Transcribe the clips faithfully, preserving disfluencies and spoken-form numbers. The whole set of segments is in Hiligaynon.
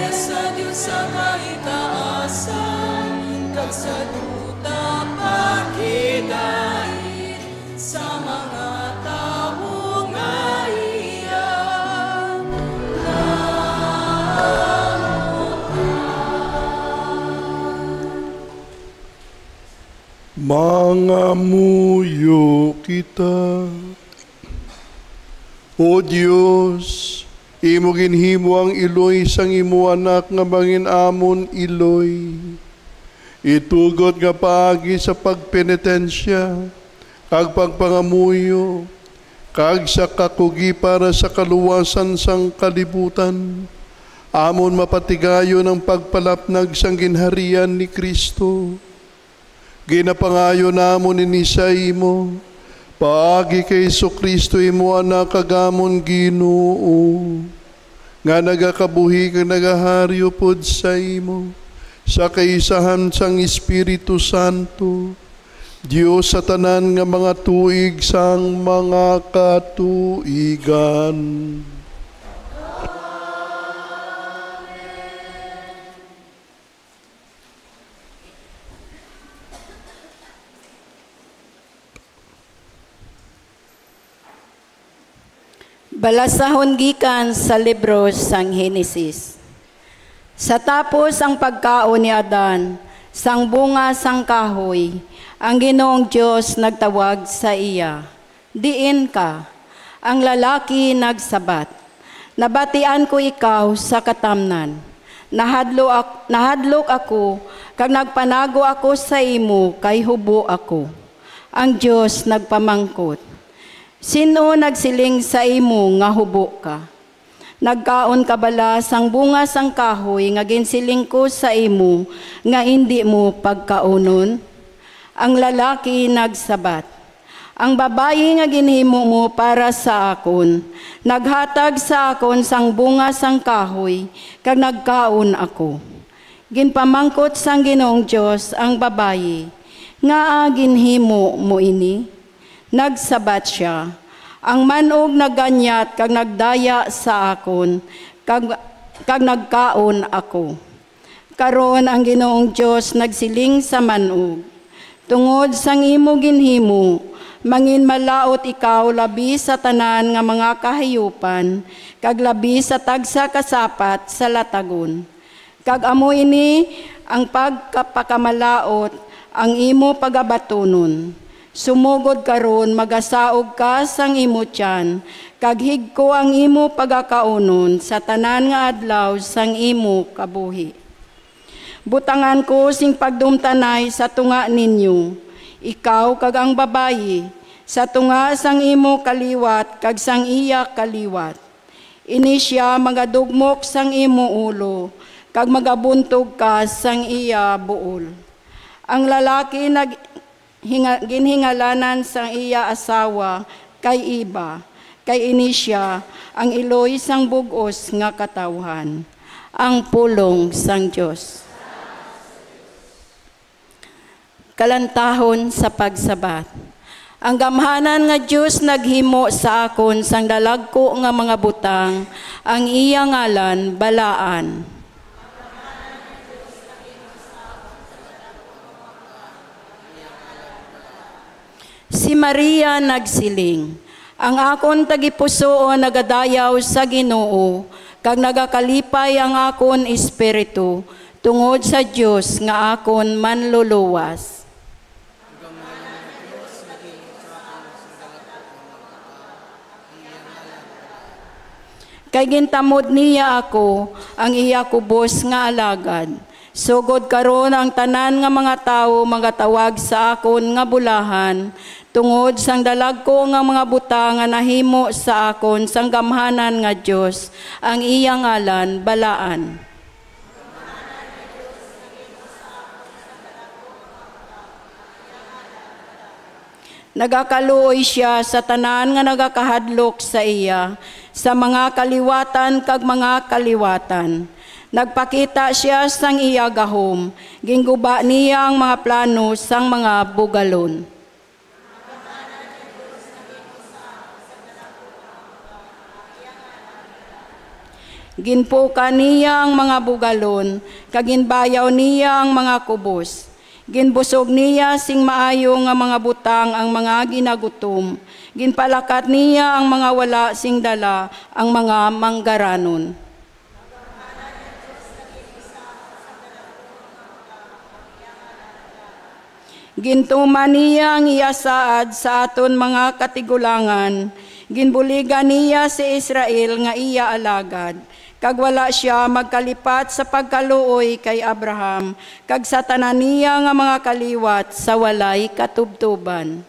Sa Dios sa kaitaasan, kag sa duta pakidait sa mga tawo nga iya namutan. Mangamuyo kita. O Dios, imo ginhimo ang iloy sang imo Anak nga mangin-amon iloy. Itugot nga paagi sa pagpenitensya kag pagpangamuyo, kag sa kakugi para sa kaluwasan sang kalibutan, amon mapatigayon ang pagpalapnag sang ginharian ni Cristo. Ginapangayo namon ini sa imo, paagi kay Jesu-Cristo, imo Anak kag amon Ginoo, nga nagakabuhi kag nagahari upod sa imo, sa kaisahan sang Espiritu Santo, Dios sa tanan nga mga tuig sang mga katuigan. Balasahon gikan sa libro sang Henesis. Sa tapos ang pagkaon ni Adan sang bunga sang kahoy, ang Ginoong Dios nagtawag sa iya, "Diin ka, ang lalaki nagsabat. Nabatian ko ikaw sa katamnan. Nahadlo ak-, nahadlok ako, kag nagpanago ako sa imo, kay hubo ako." Ang Dios nagpamangkot, "Sin-o nagsiling sa imo nga hubo ka? Nagkaon ka bala sang bunga sang kahoy nga ginsiling ko sa imo nga indi mo pagkaunon?" Ang lalaki nagsabat, "Ang babayi nga ginhimo mo para sa akon, naghatag sa akon sang bunga sang kahoy, kag nagkaon ako." Ginpamangkot sang Ginoong Dios ang babayi, "Ngaa ginhimo mo ini?" Nagsabat sia, "Ang man-og naganyat kag nagdaya sa akon, kag, kag nagkaon ako." Karon ang Ginoong Dios nagsiling sa man-og, "Tungod sang imo ginhimo, manginmalaut ikaw labi sa tanan nga mga kahayupan, kag labi sa tagsa ka sapat sa latagon. Kag amo ini ang pagkapakamalaut ang imo pagabatunon. Sumugod karon magasaog ka sang imo tiyan, kag higko ang imo pagakaunon sa tanan nga adlaw sang imo kabuhi. Butangan ko sing pagdumtanay sa tunga ninyo, ikaw kag ang babayi, sa tunga sang imo kaliwat kag sang iya kaliwat. Ini sia magadugmok sang imo ulo, kag magabuntog ka sang iya buol." Ang lalaki nag-, hinga-, ginhingalanan sang iya asawa kay Eva, kay ini sia ang iloy sang bug-os nga katawuhan. Ang pulong sang Dios. Kalantahon sa pagsabat. Ang gamhanan nga Dios naghimo sa akon sang dalagku nga mga butang, ang iya ngalan balaan. Si Maria nagsiling, "Ang akon tagipusoon nagadayaw sa Ginoo, kag nagakalipay ang akon espiritu tungod sa Dios nga akon Manluluwas." Kay gintamod niya ako, ang iya kubos nga alagad. Sugod karon ang tanan nga mga tawo magatawag sa akon nga bulahan, tungod sang dalagku nga mga butang nga nahimo sa akon sang gamhanan nga Dios, ang iya ngalan balaan. Nagakaluoy sia sa tanan nga nagakahadlok sa iya, sa mga kaliwatan kag mga kaliwatan. Nagpakita sia sang iya gahom, ginguba niya ang mga plano sang mga bugalon. Ginpukan niya ang mga bugalon, kag ginbayaw niya ang mga kubos. Ginbusog niya sing maayo nga mga butang ang mga ginagutom. Ginpalakat niya ang mga wala sing dala, ang mga manggaranon. Gintuman niya ang iya saad sa aton mga katigulangan. Ginbuligan niya si Israel nga iya alagad, kag wala sia magkalipat sa pagkaluoy kay Abraham, kag sa tanan niya nga mga kaliwat sa walay katubtoban.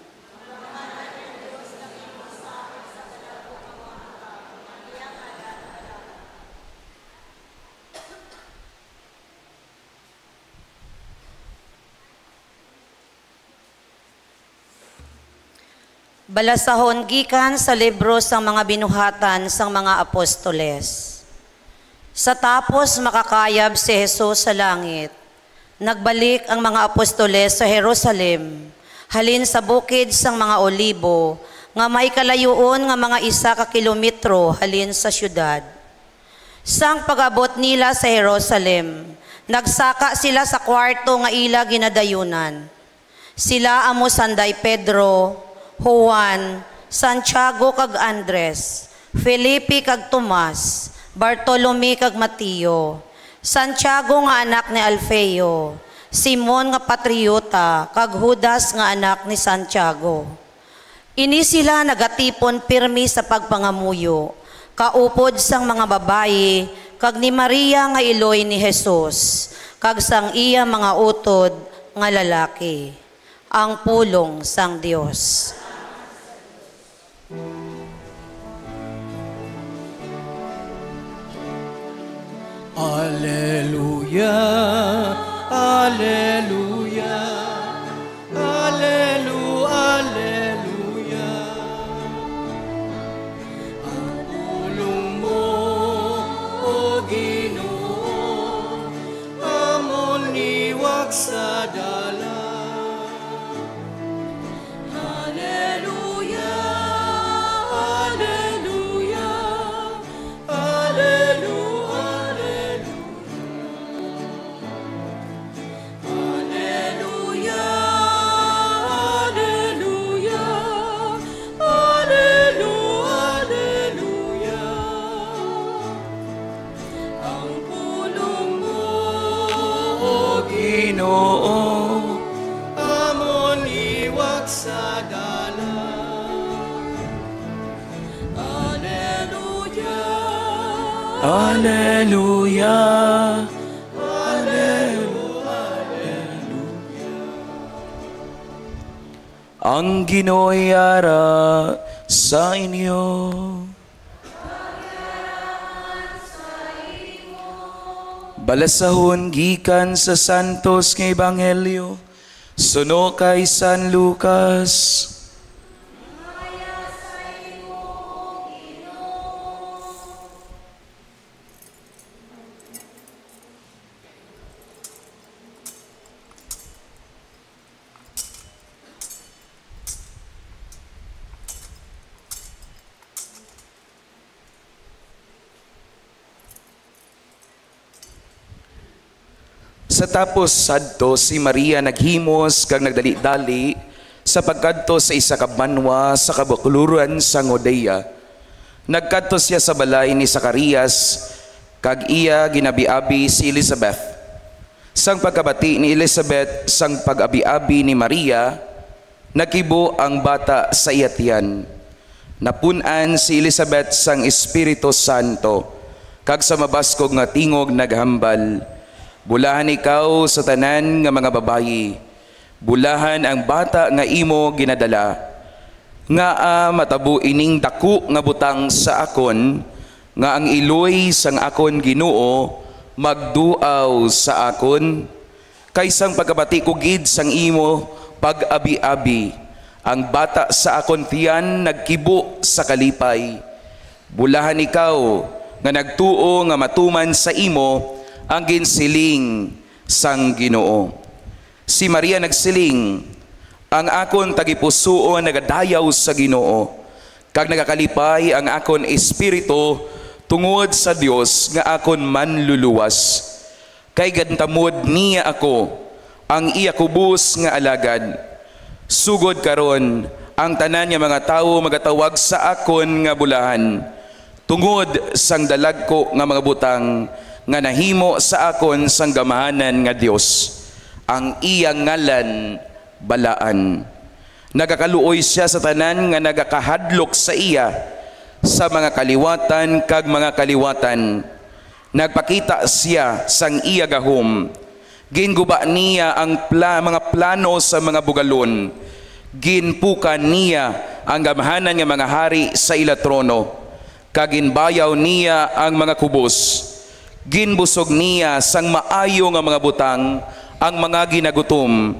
Balasahon gikan sa libro sang mga binuhatan sang mga apostoles. Sa tapos makakayab si Jesus sa langit, nagbalik ang mga apostoles sa Jerusalem, halin sa bukid sang mga Olibo, nga may kalayuon nga mga isa ka kilometro halin sa siyudad. Sang pag-abot nila sa Jerusalem, nagsaka sila sa kwarto nga ila ginadayunan. Sila amo sanday Pedro, Juan, Santiago kag Andres, Felipe kag Tomas, Bartolome kag Mateo, Santiago nga anak ni Alfeo, Simon nga patriota, kag Judas nga anak ni Santiago. Ini sila nagatipon pirme sa pagpangamuyo, kaupod sang mga babayi, kag ni Maria nga iloy ni Jesus, kag sang iya mga utod nga lalaki. Ang pulong sang Dios. Alleluia, alleluia, allelu-, alleluia. Ang pulong mo, O Ginoo, amon liwat sa dalan. Alleluia, alleluia, allelu-, alleluia. Alleluia, alleluia, allelu-, alleluia. Ang pulong mo, O Ginoo, amon liwat sa dalan. Alleluia. Alleluia. Alleluia. Ang Ginoo yara sa inyo. Balasahon gikan sa Santos nga Ebanghelyo suno kay San Lucas. Sa tapos sadto, si Maria naghimos kag nagdali-dali sa pagkadto sa isa ka banwa sa kabukloran sang Judea. Nagkadto sia sa balay ni Zacarias, kag iya ginabiabi si Elizabeth. Sang pagkabati ni Elizabeth sang pag-abiabi ni Maria, nagkibo ang bata sa iya tiyan. Napun-an si Elizabeth sang Espiritu Santo, kag sa mabaskog nga tingog naghambal, "Bulahan ikaw sa tanan nga mga babayi, bulahan ang bata nga imo ginadala. Ngaa matabo ining daku nga butang sa akon, nga ang iloy sang akon Ginoo magduaw sa akon?" Kay sang pagkabati ko gid sang imo pag-abiabi, ang bata sa akon tiyan nagkibo sa kalipay. Bulahan ikaw nga nagtuo nga matuman sa imo ang ginsiling sang Ginoo. Si Maria nagsiling, "Ang akon tagipusoon nagadayaw sa Ginoo, kag nagakalipay ang akon espiritu tungod sa Dios nga akon manluluwas, kay gintamod niya ako, ang iya kubos nga alagad. Sugod karon, ang tanan nga mga tawo magatawag sa akon nga bulahan, tungod sang dalagko nga mga butang nga nahimo sa akon sang Gamhanan nga Dios, ang iya ngalan balaan. Nagakaluoy sia sa tanan nga nagakahadlok sa iya, sa mga kaliwatan kag mga kaliwatan. Nagpakita sia sang iya gahom. Ginguba niya ang pla-, mga plano sa mga bugalon. Ginpukan niya ang gamhanan nga mga hari sa ila trono, kag ginbayaw niya ang mga kubos. Ginbusog niya sang maayo nga mga butang ang mga ginagutom.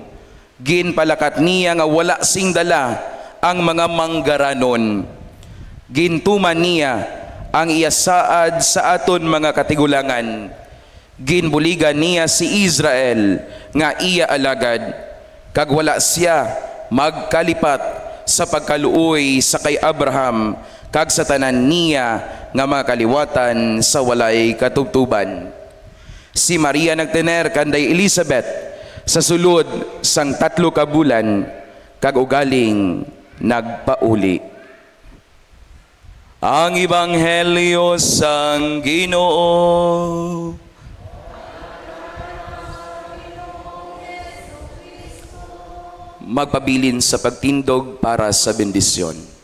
Ginpalakat niya nga wala sing dala ang mga manggaranon. Gintuman niya ang iya saad sa aton mga katigulangan. Ginbuligan niya si Israel nga iya alagad, kag wala sia magkalipat sa pagkaluoy sa kay Abraham kag sa tanan niya nga mga kaliwatan sa walay katubtuban. Si Maria nagtener kanday Elizabeth sa sulod sang tatlo ka bulan, kag ugaling nagpauli. Ang Ebanghelyo sang Ginoo. Magpabilin sa pagtindog para sa bendisyon.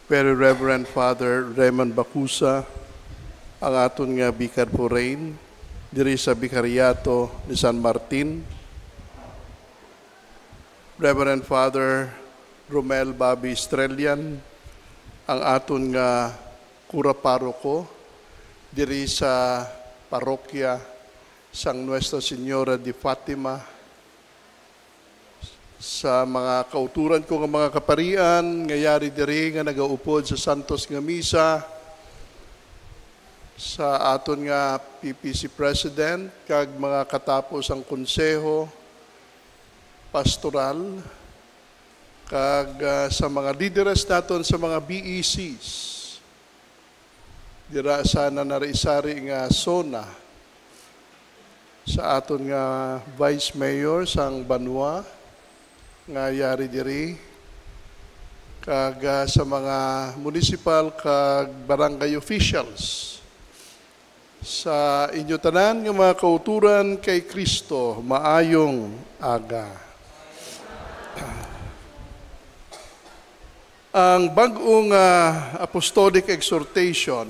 Very Reverend Father Raymond Bacusa, ang aton nga Vicar Foreign diri sa Bikaryato ni San Martin, Reverend Father Romel Bobby Estrellan, ang aton nga kura paroko diri sa parokya sang Nuestra Señora de Fatima, sa mga kauturan ko nga mga kaparian nga yari diri nga nagaupod sa santos nga misa, sa aton nga P P C President kag mga katapo sang Konseho Pastoral, kag, ah, sa mga lideres naton sa mga B E Cs dira sa nanari-sari nga zona, sa aton nga Vice Mayor sang banwa nga yari diri, kag, ah, sa mga municipal kag barangay officials. Sa inyo tanan nga mga kauturan kay Cristo, maayong aga. Ang bag-ong, ah, apostolic exhortation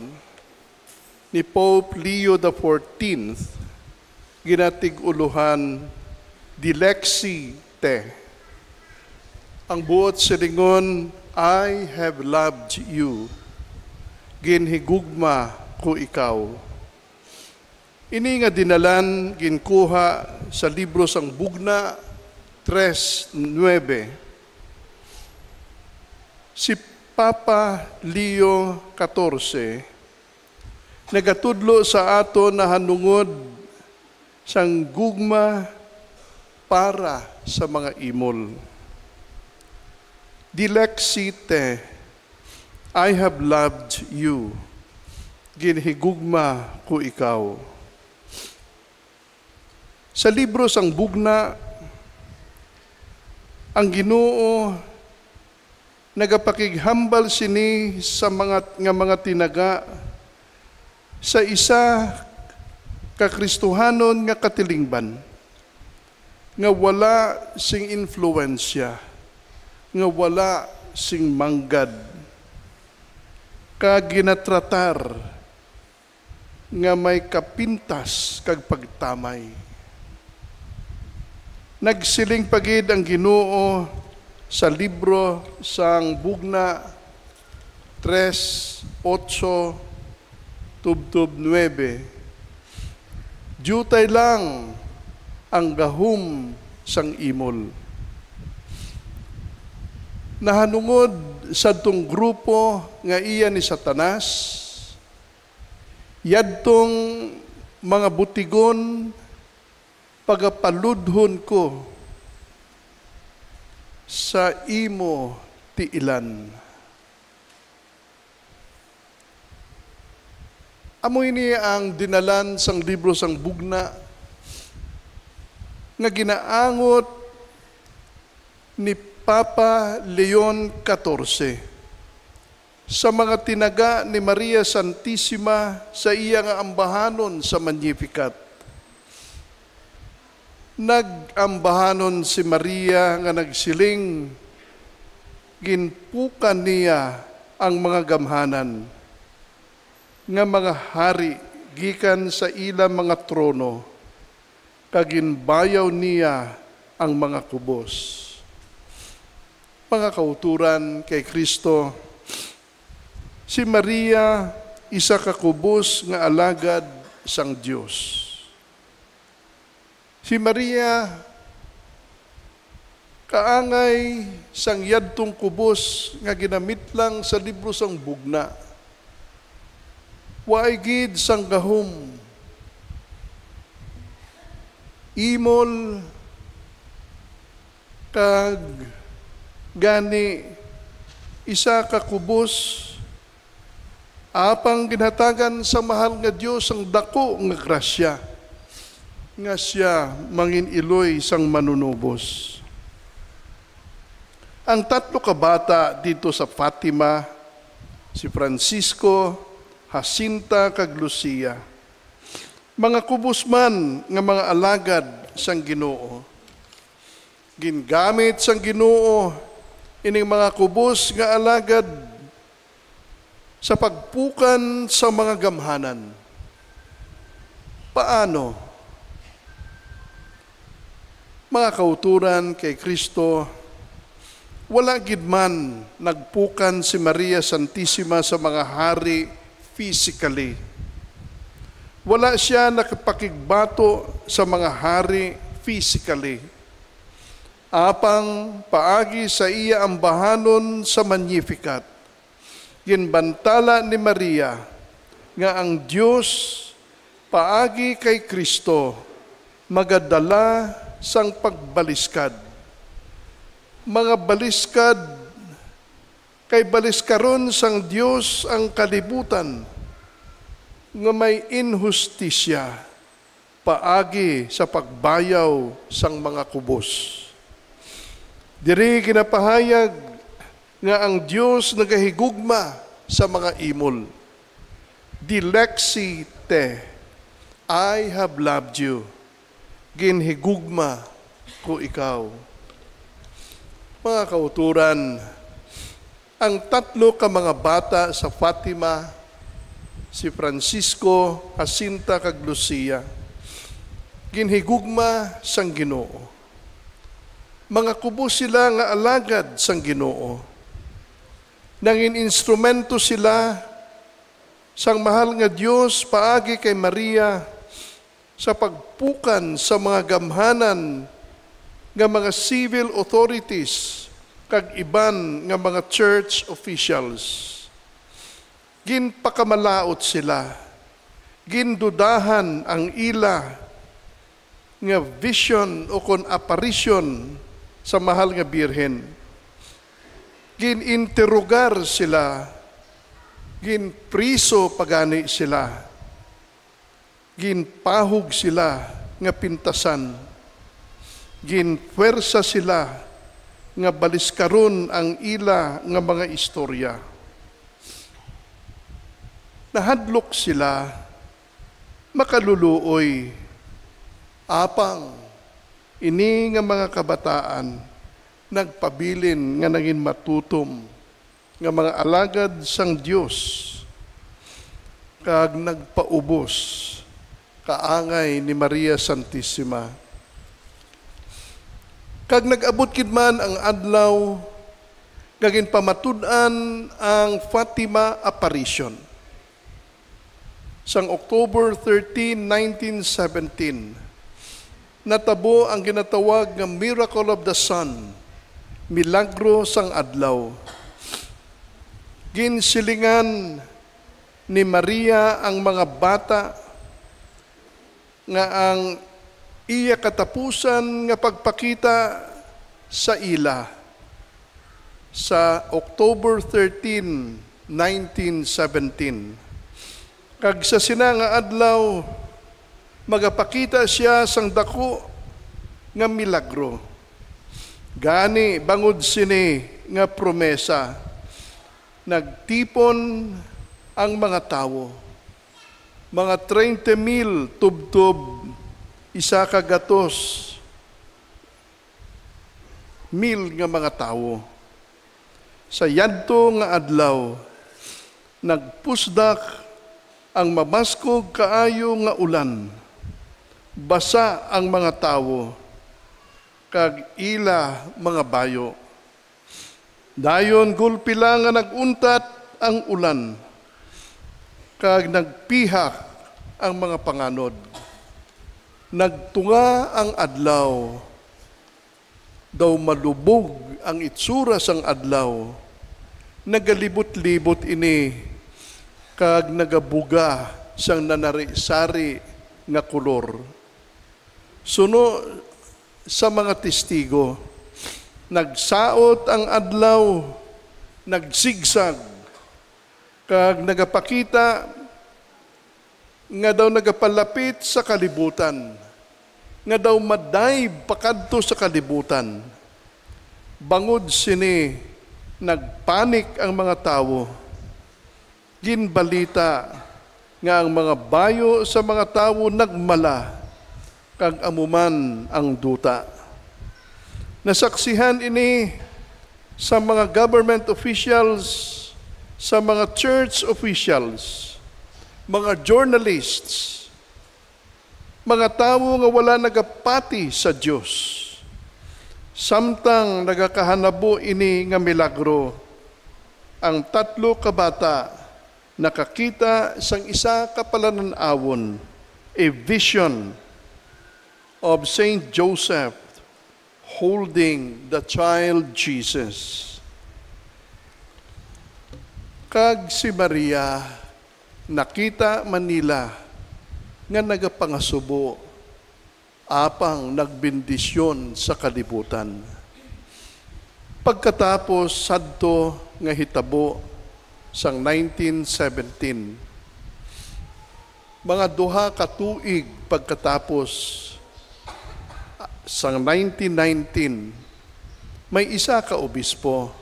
ni Pope Leo the fourteenth, ginatig-ulohan Dilexi Te. Ang buot silingon, "I have loved you." Ginhigugma ko ikaw. Ini nga dinalan ginkuha sa libro sang Bugna tres nuebe. Si Papa Leo katorse nagatudlo sa aton nahanungod sang gugma para sa mga imol. Dilexi Te, "I have loved you." Ginhigugma ko ikaw. Sa libro sang Bugna, ang Ginoo nagapakighambal sini sa mga, nga mga tinaga sa isa ka Kristohanon nga katilingban, nga wala sing influensya, nga wala sing manggad, kag ginatratar nga may kapintas kag pagtamay. Nagsiling pa gid ang Ginoo sa libro sang Bugna tres, otso tubtob nuebe, "Diutay lang ang gahom sang imol." Nahanungod sadtong grupo nga iya ni Satanas, yadtong mga butigon pagapaludhon ko sa imo tiilan. Amo ini ang dinalan sang libro sang Bugna nga ginaangot ni Papa Leon katorse sa mga tinaga ni Maria Santisima sa iya nga ambahanon sa Magnificat. Nag-ambahanon si Maria nga nagsiling, "Ginpukan niya ang mga gamhanan nga mga hari gikan sa ila mga trono, kag ginbayaw niya ang mga kubos." Mga kauturan kay Kristo, si Maria isa ka kubos nga alagad sang Dios. Si Maria kaangay sang yadtong kubos nga ginamitlang sa libro sang Bugna. Waay gid sang gahom, imol, kag gani isa ka kubos, apang ginhatagan sa mahal nga Dios ang daku nga grasya nga sia mangin-iloy sang Manunubos. Ang tatlo ka bata didto sa Fatima, si Francisco, Jacinta, kag Lucia, mga kubos man nga mga alagad sang Ginoo. Gingamit sang Ginoo ining mga kubos nga alagad sa pagpukan sa mga gamhanan. Paano? Mga kauturan kay Kristo, wala gid man nagpukan si Maria Santisima sa mga hari physically. Wala sia nakapakigbato sa mga hari physically. Apang paagi sa iya ambahanon sa Magnificat, ginbantala ni Maria nga ang Dios paagi kay Cristo magadala sang pagbaliskad. Mga baliskad, kay baliskaron sang Dios ang kalibutan nga may inhustisya paagi sa pagbayaw sang mga kubos. Diri ginapahayag nga ang Dios nagahigugma sa mga imol. Dilexi te, I have loved you. Ginhigugma ko ikaw. Mga kauturan, ang tatlo ka mga bata sa Fatima, si Francisco, Jacinta, kag Lucia, ginhigugma sang Ginoo. Mga kubos sila nga alagad sang Ginoo. Nangin instrumento sila sang mahal nga Dios paagi kay Maria sa pagpukan sa mga gamhanan nga mga civil authorities kag iban nga mga church officials. Ginpakamalaut sila, gindudahan ang ila nga vision o kon aparisyon sa mahal nga birhen. Gin-interogar sila, ginpriso pa gani sila, ginpahog sila nga pintasan, ginpwersa sila nga baliskaron ang ila nga mga istorya. Nahadlok sila, makaluluoy, apang ini nga mga kabataan nagpabilin nga nangin matutom nga mga alagad sang Dios, kag nagpaubos kaangay ni Maria Santisima. Kag nag-abot gid man ang adlaw nga ginpamatud-an ang Fatima Apparition. Sang October thirteen, nineteen seventeen, natabo ang ginatawag nga Miracle of the Sun, Milagro sang Adlaw. Ginsilingan ni Maria ang mga bata nga ang iya katapusan nga pagpakita sa ila sa October thirteen, nineteen seventeen. Kag sa sina nga adlaw, magapakita sia sang daku nga milagro. Gani, bangod sini nga promesa, nagtipon ang mga tawo, mga treinta mil tubtob isa ka gatos mil nga mga tawo. Sa yadto nga adlaw, nagpusdak ang mabaskog kaayo nga ulan. Basa ang mga tawo kag ila mga bayo. Dayon gulpi lang nga nag-untat ang ulan, kag nagpihak ang mga panganod. Nagtunga ang adlaw, daw malubog ang itsura sang adlaw. Nagalibot-libot ini kag nagabuga sang nanari-sari nga kolor. Suno sa mga testigo, nagsaot ang adlaw, nagsigsag, kag nagapakita nga daw nagapalapit sa kalibutan, nga daw ma-dive pakadto sa kalibutan. Bangod sini, nagpanik ang mga tawo. Ginbalita nga ang mga bayo sa mga tawo nagmala, kag amo man ang duta. Nasaksihan ini sa mga government officials, sa mga church officials, mga journalists, mga tawo nga wala nagapati sa Dios, samtang nagakahanabo ini nga milagro. Ang tatlo ka bata nakakita sang isa ka palanan-awon, a vision of Saint Joseph holding the child Jesus. Kag si Maria, nakita man nila nga nagapangasubo, apang nagbendisyon sa kalibutan. Pagkatapos sadto nga hitabo sang nineteen seventeen, mga duha ka tuig pagkatapos sang nineteen nineteen, may isa ka obispo,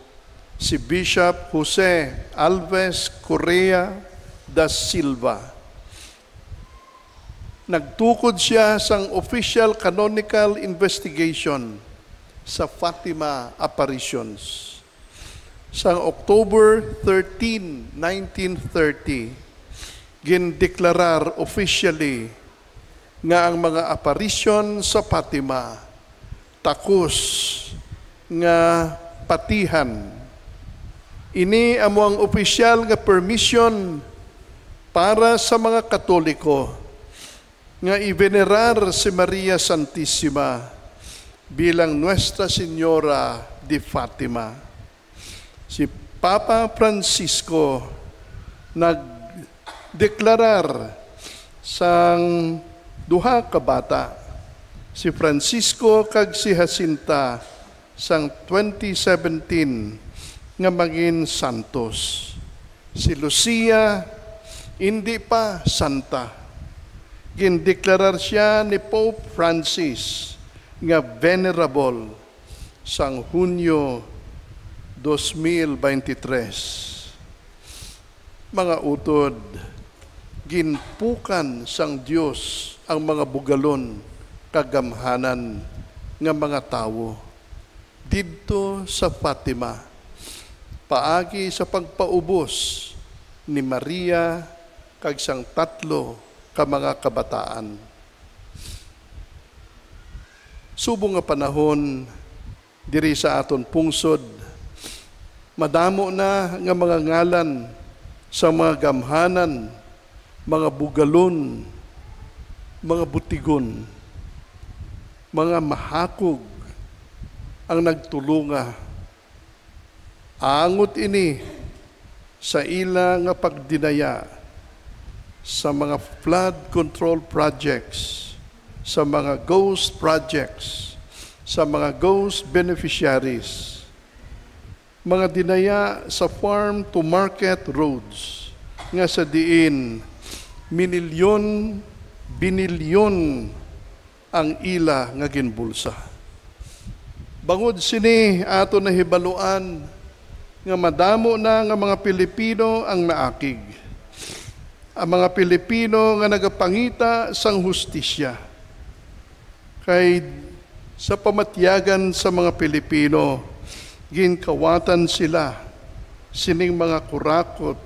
si Bishop Jose Alves Correa da Silva. Nagtukod sia sang official canonical investigation sa Fatima Apparitions. Sang October thirteen, nineteen thirty, gindeklarar officially nga ang mga aparisyon sa Fatima takos nga patihan. Ini amo ang opisyal nga permisyon para sa mga Katoliko nga ivenerar si Maria Santissima bilang Nuestra Señora de Fatima. Si Papa Francisco nagdeklarar sang duha ka bata, si Francisco kag si Jacinta, sang twenty seventeen nga mangin santos. Si Lucia indi pa santa. Gindeklarar sia ni Pope Francis nga venerable sang Hunyo dos mil veintitrés. Mga utod, ginpukan sang Dios ang mga bugalon kag gamhanan nga mga tawo didto sa Fatima, paagi sa pagpaubos ni Maria kag sang tatlo ka mga kabataan. Subong nga panahon, Diri sa aton pungsod, madamo na nga mga ngalan sa mga gamhanan, mga bugalon, mga butigon, mga mahakog ang nagtulunga. Angot ini sa ila nga pagdinaya sa mga flood control projects, sa mga ghost projects, sa mga ghost beneficiaries, mga dinaya sa farm to market roads, nga sa diin minilyon, binilyon ang ila nga ginbulsa. Bangod sini, aton nahibaluan nga madamo na nga mga Pilipino ang naakig, ang mga Pilipino nga nagapangita sang hustisya. Kay sa pamatyagan sa mga Pilipino, ginkawatan sila sining mga kurakot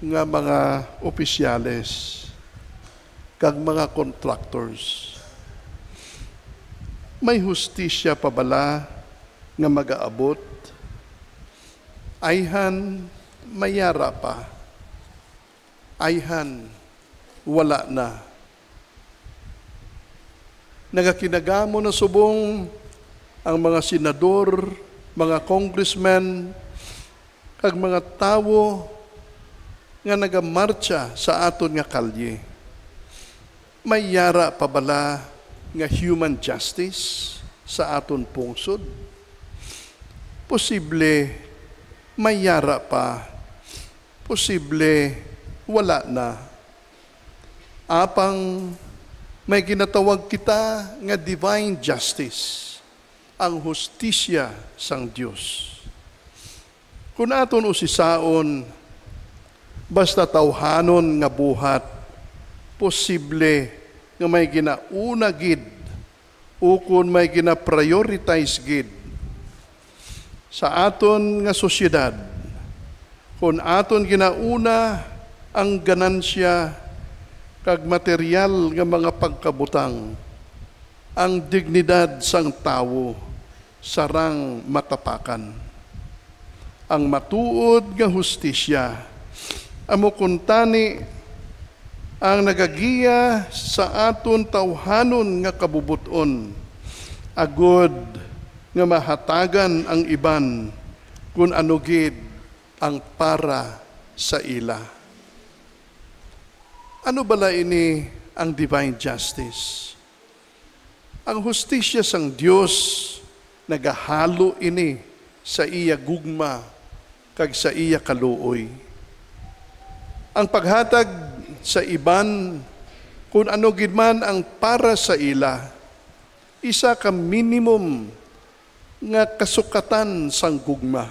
nga mga opisyales kag mga contractors. May hustisya pa bala nga magaabot? Ayhan, may yara pa. Ayhan, wala na. Nagakinagamo na subong ang mga senador, mga congressmen, kag mga tawo nga nagamartsa sa aton nga kalye. May yara pa bala nga human justice sa aton pungsod? Posible may yara pa. Posible wala na. Apang may ginatawag kita nga divine justice, ang hustisya sang Dios. Kun aton usisaon, basta tawhanon nga buhat, posible nga may ginauna gid ukon may gina-prioritize gid sa aton nga sosyedad. Kon aton ginauna ang ganansya kag material nga mga pagkabutang, ang dignidad sang tawo sarang matapakan. Ang matuod nga hustisya amo kuntani ang nagagiya sa aton tawhanon nga kabubot-on, agod nga mahatagan ang iban kun ano gid ang para sa ila. Ano bala ini ang divine justice? Ang hustisya sang Dios, nagahalo ini sa iya gugma kag sa iya kaluoy. Ang paghatag sa iban kun ano gid man ang para sa ila, isa ka minimum nga kasukatan sang gugma.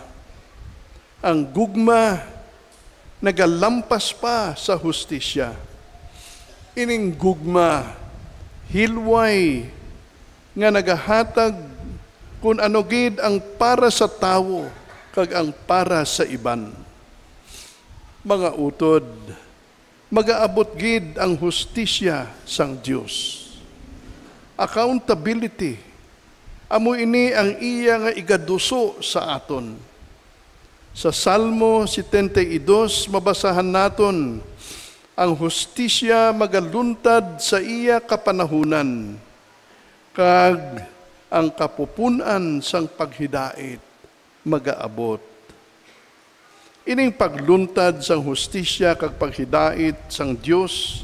Ang gugma nagalampas pa sa hustisya. Ining gugma hilway nga nagahatag kun ano gid ang para sa tawo kag ang para sa iban. Mga utod, magaabot gid ang hustisya sang Dios. Accountability, amo ini ang iya nga igaduso sa aton. Sa Salmo setenta y dos, mabasahan naton, "Ang hustisya magaluntad sa iya kapanahunan, kag ang kapupun-an sang paghidait magaabot." Ining pagluntad sang hustisya kag paghidait sang Dios,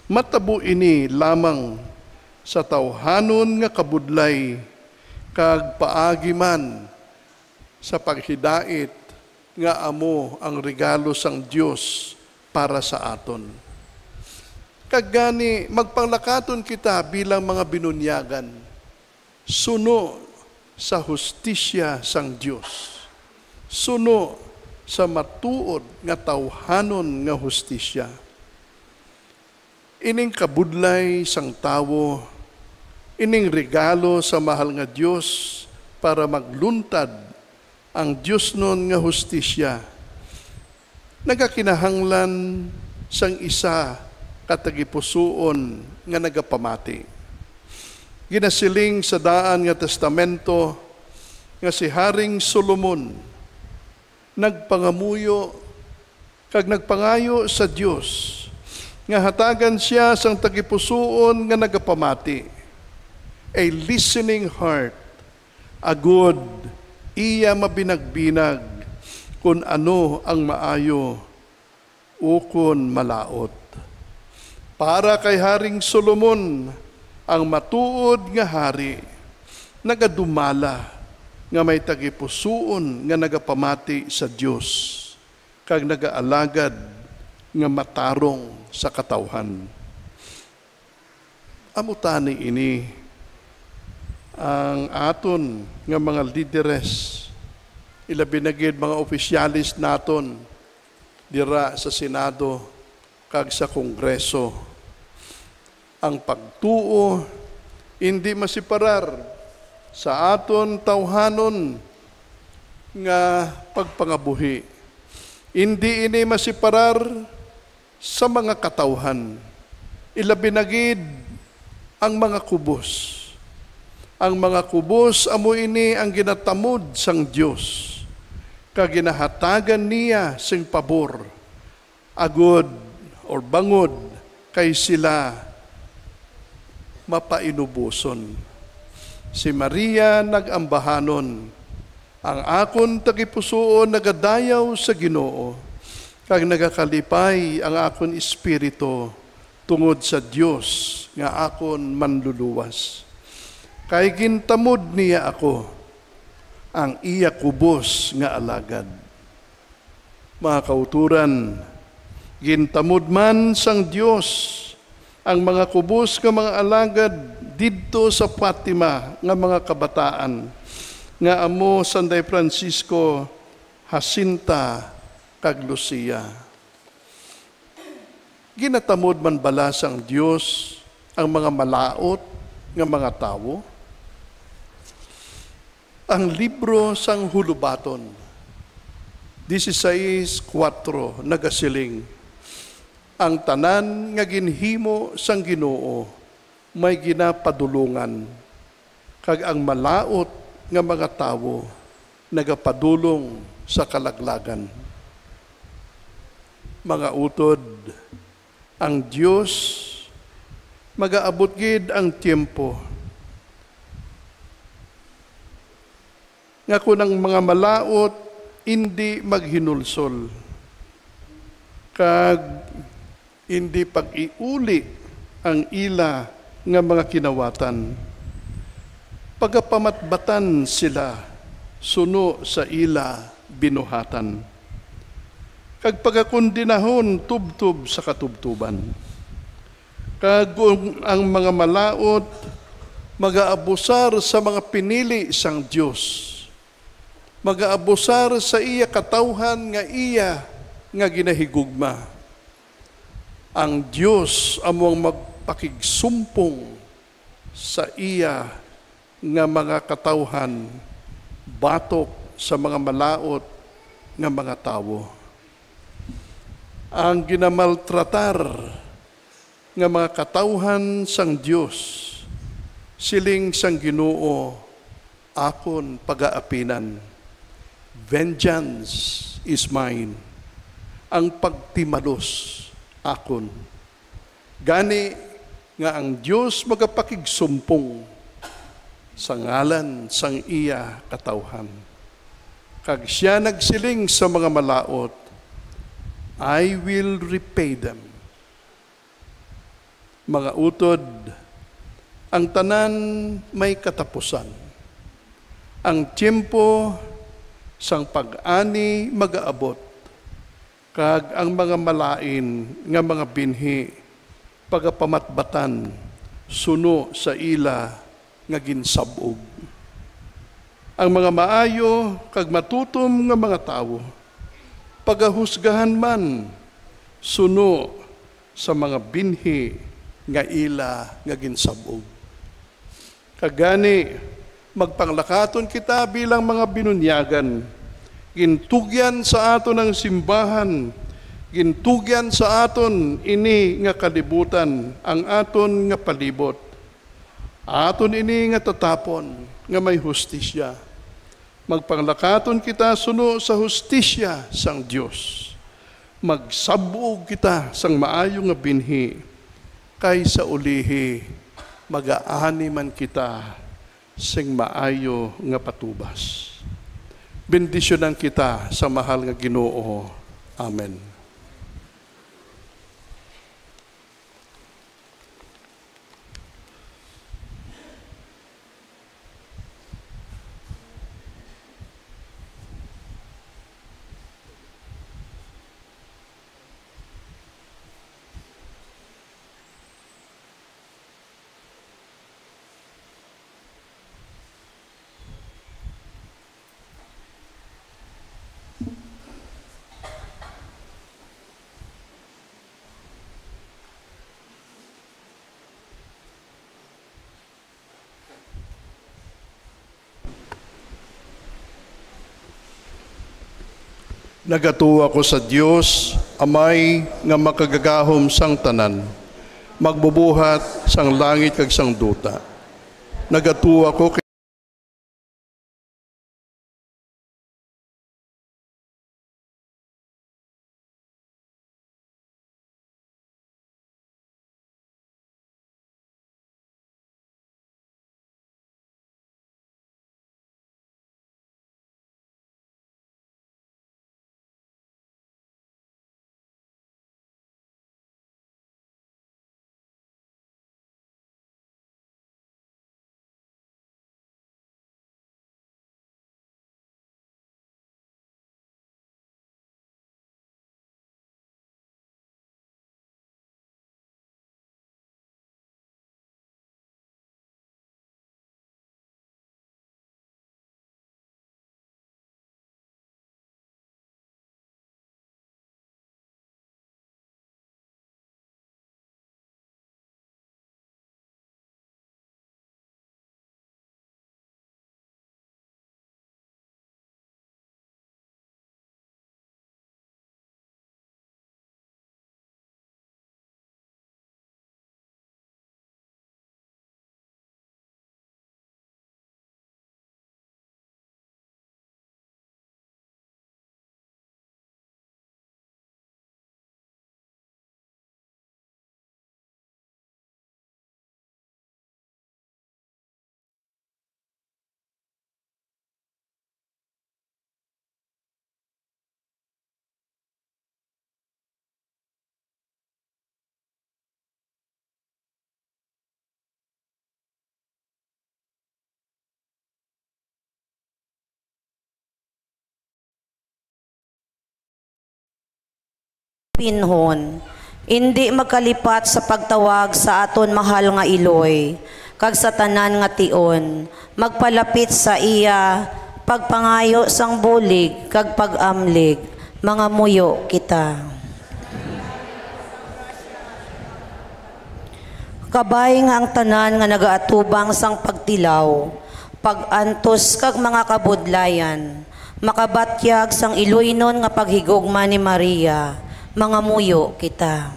matabo ini lamang sa tawhanon nga kabudlay kag paagi man sa paghidait nga amo ang regalo sang Dios para sa aton. Kag gani, magpanglakaton kita bilang mga binunyagan, suno sa hustisya sang Dios, suno sa matuod nga tawhanon nga hustisya. Ining kabudlay sang tawo, ining regalo sa mahal nga Dios para magluntad ang diosnon nga hustisya, nagakinahanglan sang isa ka tagipusoon nga nagapamati. Ginasiling sa Daan nga Testamento, nga si Haring Solomon nagpangamuyo kag nagpangayo sa Dios nga hatagan siya sang tagipusoon nga nagapamati, a listening heart, agod iya mabinagbinag kon ano ang maayo ukon malaut. Para kay Haring Solomon, ang matuod nga hari nagadumala nga may tagipusoon nga nagapamati sa Dios kag nagaalagad nga matarong sa katawhan. Amo tani ini ang aton nga mga lideres, ilabi na gid mga opisyales naton dira sa Senado kag sa Kongreso. Ang pagtuo indi masiparar sa aton tawhanon nga pagpangabuhi. Indi ini masiparar sa mga katawhan, ilabi na gid ang mga kubos. Ang mga kubos amo ini ang ginatamod sang Dios, kag ginahatagan niya sing pabor, agod or bangod kay sila mapainuboson. Si Maria nag-ambahanon, ang akon tagipusoon nagadayaw sa Ginoo, kag nagakalipay ang akon espiritu tungod sa Dios nga akon Manluluwas. Kay gintamod niya ako, ang iya kubos nga alagad. Mga kauturan, gintamod man sang Dios ang mga kubos nga mga alagad didto sa Fatima nga mga kabataan, nga amo Sanday Francisco, Jacinta, kag Lucia. Ginatamod man bala sang Dios ang mga malaut nga mga tawo? Ang libro sang Hulubaton dieciséis cuatro nagasiling, "Ang tanan nga ginhimo sang Ginoo may ginapadulongan, kag ang malaut nga mga tawo nagapadulong sa kalaglagan." Mga utod, ang Dios magaabot gid ang tiempo nga kon ang mga malaut indi maghinulsol kag indi pag-iuli ang ila nga mga kinawatan, pagapamatbatan sila suno sa ila binuhatan, kag pagakondenahon tubtob sa katubtoban. Kag kon ang mga malaut magaabusar sa mga pinili sang Dios, magaabusar sa iya katawhan nga iya nga ginahigugma, ang Dios amo ang magpakigsumpong sa iya nga mga katawhan batok sa mga malaut nga mga tawo. Ang ginamaltratar nga mga katawhan sang Dios, siling sang Ginoo, akon pagaapinan. "Vengeance is mine." Ang pagtimalos akon. Gani nga ang Dios magapakigsumpong sa ngalan sang iya katawhan. Kag sia nagsiling sa mga malaut, "I will repay them." Mga utod, ang tanan may katapusan. Ang tiyempo sang pag-ani magaabot, kag ang mga malain nga mga binhi pagapamatbatan suno sa ila nga ginsab-og. Ang mga maayo kag matutom nga mga tawo pagahusgahan man suno sa mga binhi nga ila nga ginsab-og. Kag gani, magpanglakaton kita bilang mga binunyagan. Gintugyan sa aton ang simbahan, gintugyan sa aton ini nga kalibutan, ang aton nga palibot. Aton ini nga tatapon nga may hustisya. Magpanglakaton kita suno sa hustisya sang Dios. Magsab-og kita sang maayo nga binhi, kay sa ulihi magaani man kita sing maayo nga patubas. Bendisyonan kita sa mahal nga Ginoo. Amen. Nagatuo ako sa Dios, Amay nga makagagahom sang tanan, magbubuhat sang langit kag sang duta. Nagatuo ako kay Pinhon, indi magkalipat sa pagtawag sa aton mahal nga iloy, kag sa tanan nga tion, magpalapit sa iya pagpangayo sang bulig kag pag-amlig, mangamuyo kita. Kabay nga ang tanan nga nagaatubang sang pagtilaw, pag-antos kag mga kabudlayan, makabatyag sang iloynon nga paghigugma ni Maria, mangamuyo kita.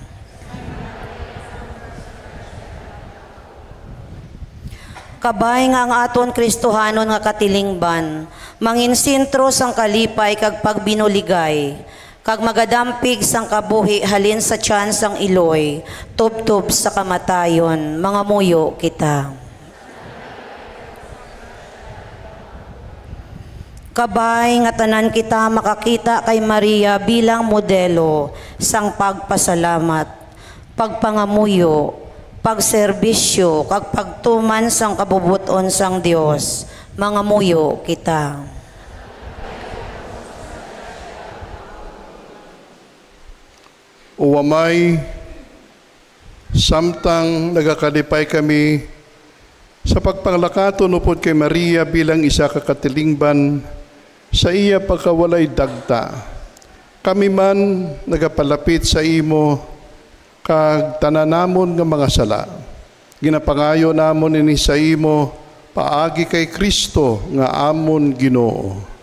Kabay nga ang aton Kristohanon nga katilingban mangin sentro sang kalipay kag pagbinuligay, kag magadampig sang kabuhi halin sa tiyan sang iloy, tubtob sa kamatayon, mangamuyo kita. Kabay nga tanan kita makakita kay Maria bilang modelo sang pagpasalamat, pagpangamuyo, pagserbisyo, kag pagtuman sang kabubot-on sang Dios, mangamuyo kita. O Amay, samtang nagakalipay kami sa pagpanglakaton upod kay Maria bilang isa ka katilingban sa iya pagkawalay dagta, kami man nagapalapit sa imo kag tanan namon nga mga sala. Ginapangayo namon ini sa imo paagi kay Cristo nga amon Ginoo.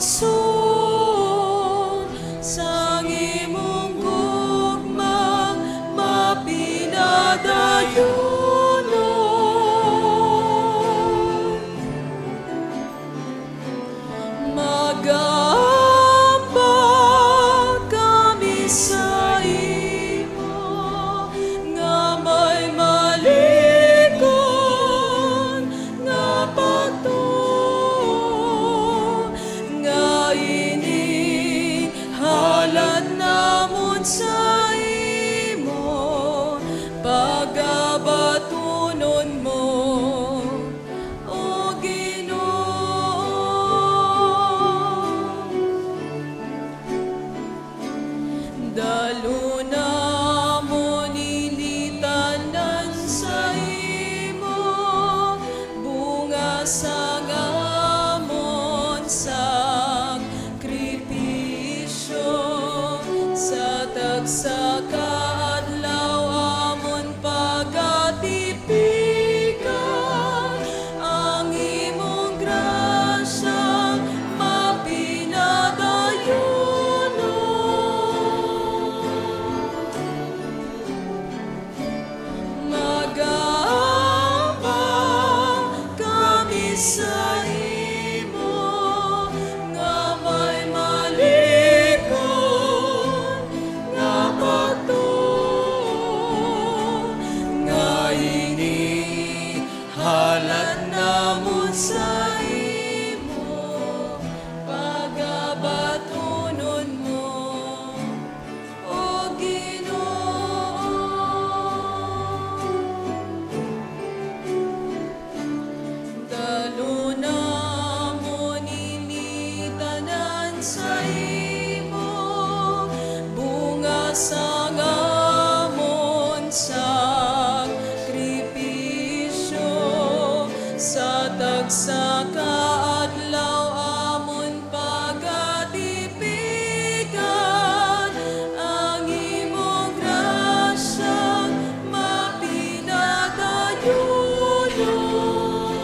Son sang imong gugma mapinadayunon. Mag-aamba kami sa imo nga may maligon nga pagtuo, nga ini halad namon sa imo, pagabatunon mo, O Ginoo. Dalo namon ini tanan sa imo, bunga sang amon sakripisyo. Sa tagsa ka adlaw amon pagatipikan ang imong grasya mapinadayunon. Mag-aamba kami sa imo nga may maligon nga pagtuo, nga ini halad namon sa imo, pagabatunon mo, O Ginoo. Dalo namon ini tanan sa imo, bunga sang amon sakripisyo. Sa tagsa ka adlaw amon pagatipikan ang imong grasya mapinadayunon.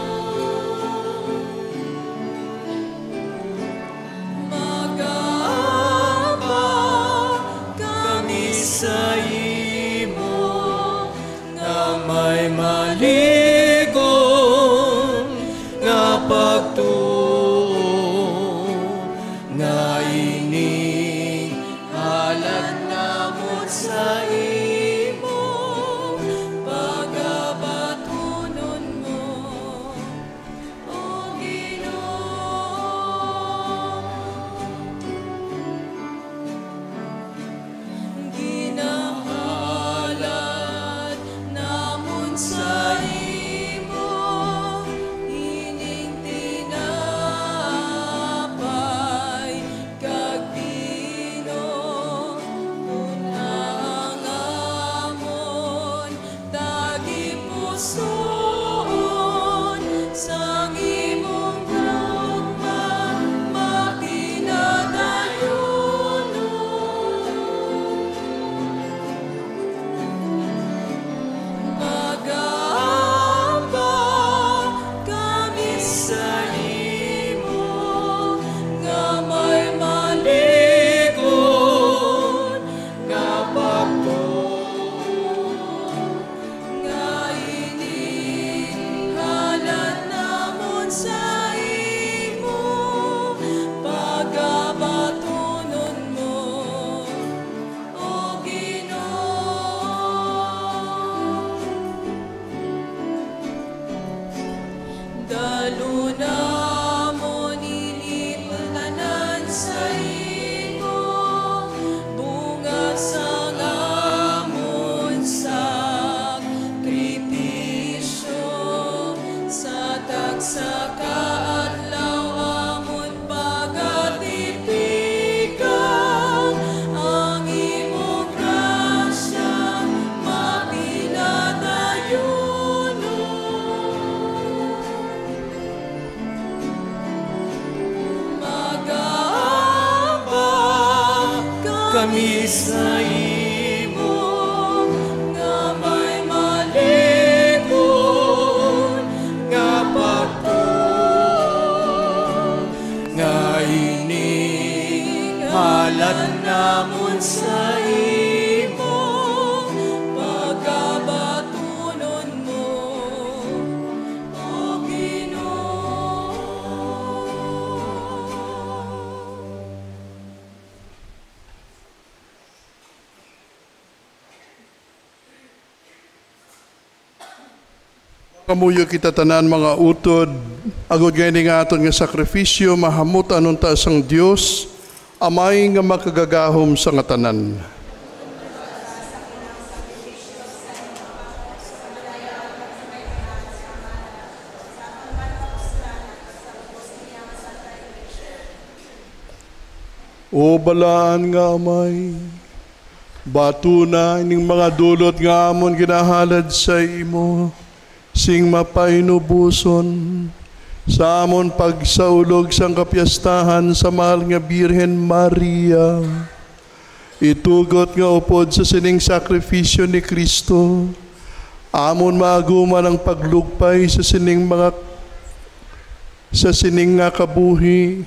Mag-aamba kami sa imo nga may maligon nga pagtuo, nga ini halad namon sa imo, pagabatunon mo, O Ginoo. Ginahalad namon sa Kamuyo kita tanan, mga utod, agod nga ini nga aton nga sakrifisyo mahamutan unta sang Dios, Amay nga makagagahom sa nga tanan. O balaan nga Amay, batuna ining mga dulot nga amon ginahalad sa imo sing mapainuboson sa amon pagsaulog sang kapiestahan sa mahal nga Birhen Maria. Itugot nga upod sa sining sakrifisyo ni Cristo, amon maaguman ang paglugpay sa sining mga, sa sining nga kabuhi,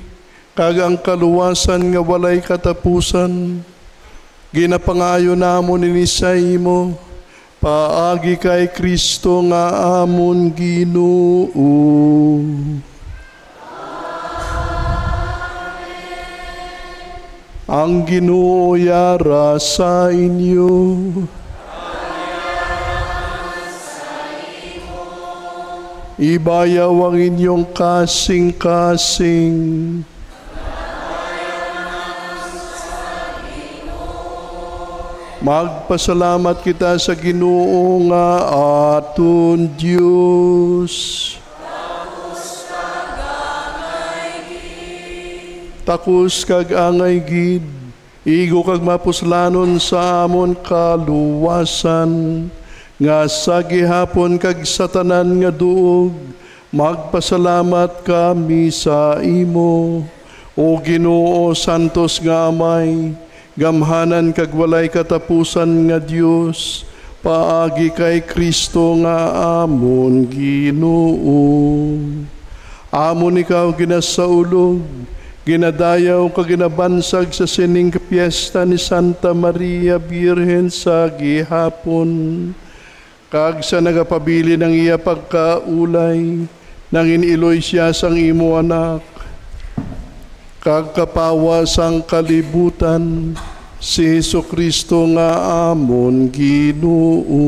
kag ang kaluwasan nga walay katapusan. Ginapangayo namon ini sa imo, paagi kay Cristo nga amon Ginoo. Ang Ginoo yara sa inyo. Ibayaw ang inyong kasing-kasing. Magpasalamat kita sa Ginoo nga aton Dios. Takos kag angay gid, igo kag mapuslanon sa amon kaluwasan, nga sa gihapon kag sa tanan nga duog magpasalamat kami sa imo, O Ginoo, santos nga Amay, gamhanan kag walay katapusan nga Dios, paagi kay Cristo nga amon Ginoo. Amon ikaw ginasaulog, ginadayaw kag ginabansag sa sining piesta ni Santa Maria Birhen sa gihapon, kag sa nagapabilin ang iya pagkaulay, nangin-iloy sia sang imo Anak, kag kapawa sang kalibutan, si Jesu-Cristo nga amon Ginoo.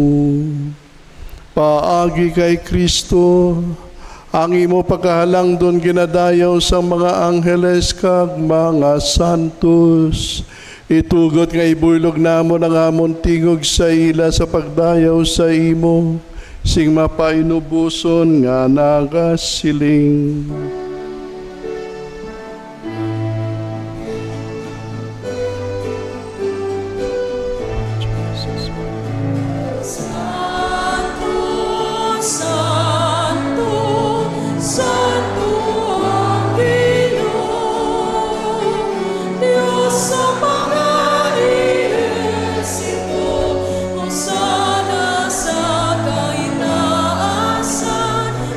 Paagi kay Cristo, ang imo pagkahalangdon ginadayaw sang mga angheles kag mga santos. Itugot nga ibuylog namon ang amon tingog sa ila sa pagdayaw sa imo, sing mapainuboson nga nagasiling. Hosanna sa kaitaasan,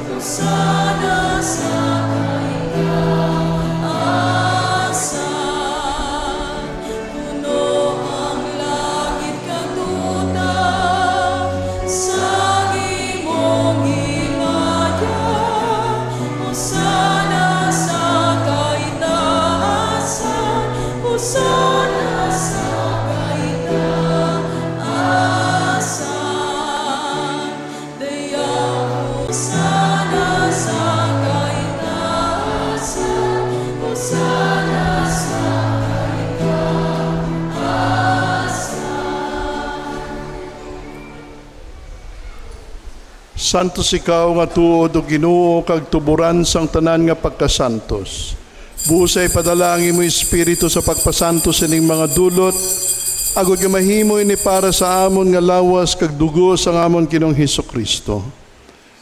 Hosanna sa kaitaasan. Puno ang langit kag duta sang imong himaya. Hosanna sa kaitaasan, Hosanna sa kaitaasan. Dayaw, Hosanna sa kaitaasan, Hosanna sa kaitaasan. Santos ikaw nga tuod, O Ginoo, kag tuboran sang tanan nga pagkasantos. Busa ipadala ang imo Espiritu sa pagpasantos sining mga dulot, agod nga mahimo ini para sa amon nga lawas kag dugo sang amon Ginoong Jesu-Cristo.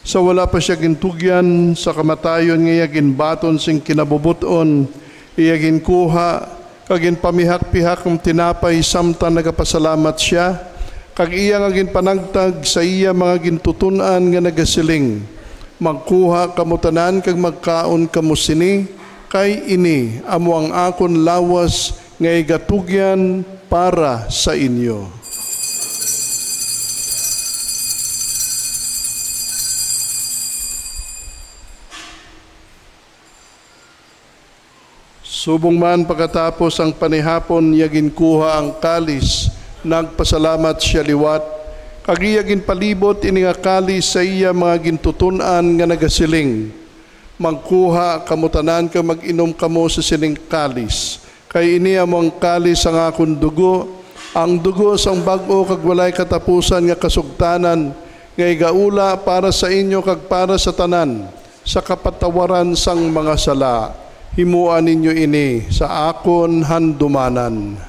Sa wala pa sia gintugyan sa kamatayon nga iya ginbaton sing kinabubot-on, iya ginkuha, kag ginpamihak-pihak ang tinapay samtang nagapasalamat sia, kag iya nga ginpanagtag sa iya mga gintuton-an nga nagasiling, "Magkuha kamo tanan kag magkaon kamo sini, kay ini amo ang akon lawas nga igatugyan para sa inyo." Subong man, pagkatapos ang panihapon, iya ginkuha ang kalis, nagpasalamat sia liwat, Kag iya ginpalibot ini nga kalis sa iya mga gintuton-an nga nagasiling, "Magkuha kamo tanan kag mag-inom kamo sa sining kalis, kay ini amo ang kalis sang akon dugo, ang dugo sang bag-o kag walay katapusan nga kasugtanan, nga igaula para sa inyo kag para sa tanan sa kapatawaran sang mga sala. Himoa ninyo ini sa akon handumanan."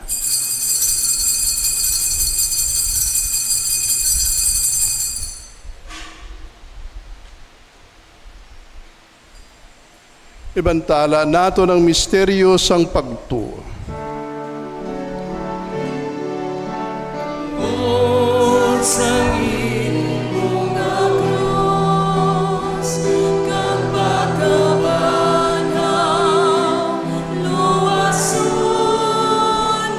Ibantala naton ang misteryo sang pagtuo. Sang imo nga krus kag pagkabanhaw, luwason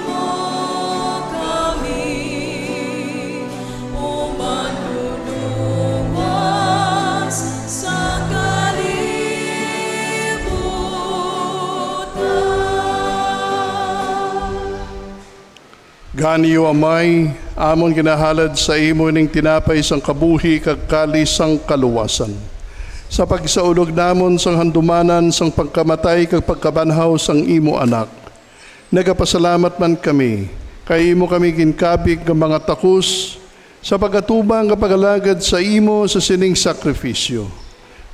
mo kami. O Manluluwas sa kalibutan. Gani, O Amay, amon ginahalad sa imo ning tinapay sang kabuhi kag kalis sang kaluwasan, sa pagsaulog namon sang handumanan sang pagkamatay kag pagkabanhaw sang imo Anak. Nagapasalamat man kami kay imo kami ginkabig nga mga takos sa pag-atubang nga pag-alagad sa imo sa sining sakrifisyo.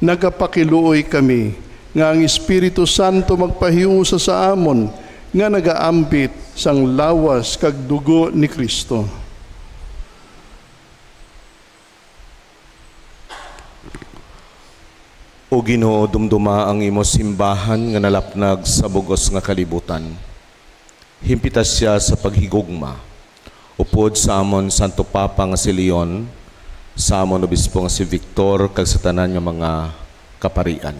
Nagapakiluoy kami nga ang Espiritu Santo magpahiusa sa amon nga nagaambit sang lawas kag dugo ni Cristo. O Ginoo, dumduma ang imo simbahan nga nalapnag sa bug-os nga kalibutan. Himpita sia sa paghigugma, upod sa amon Santo Papa nga si Leon, sa amon Obispo nga si Victor, kag sa tanan nga mga kaparian.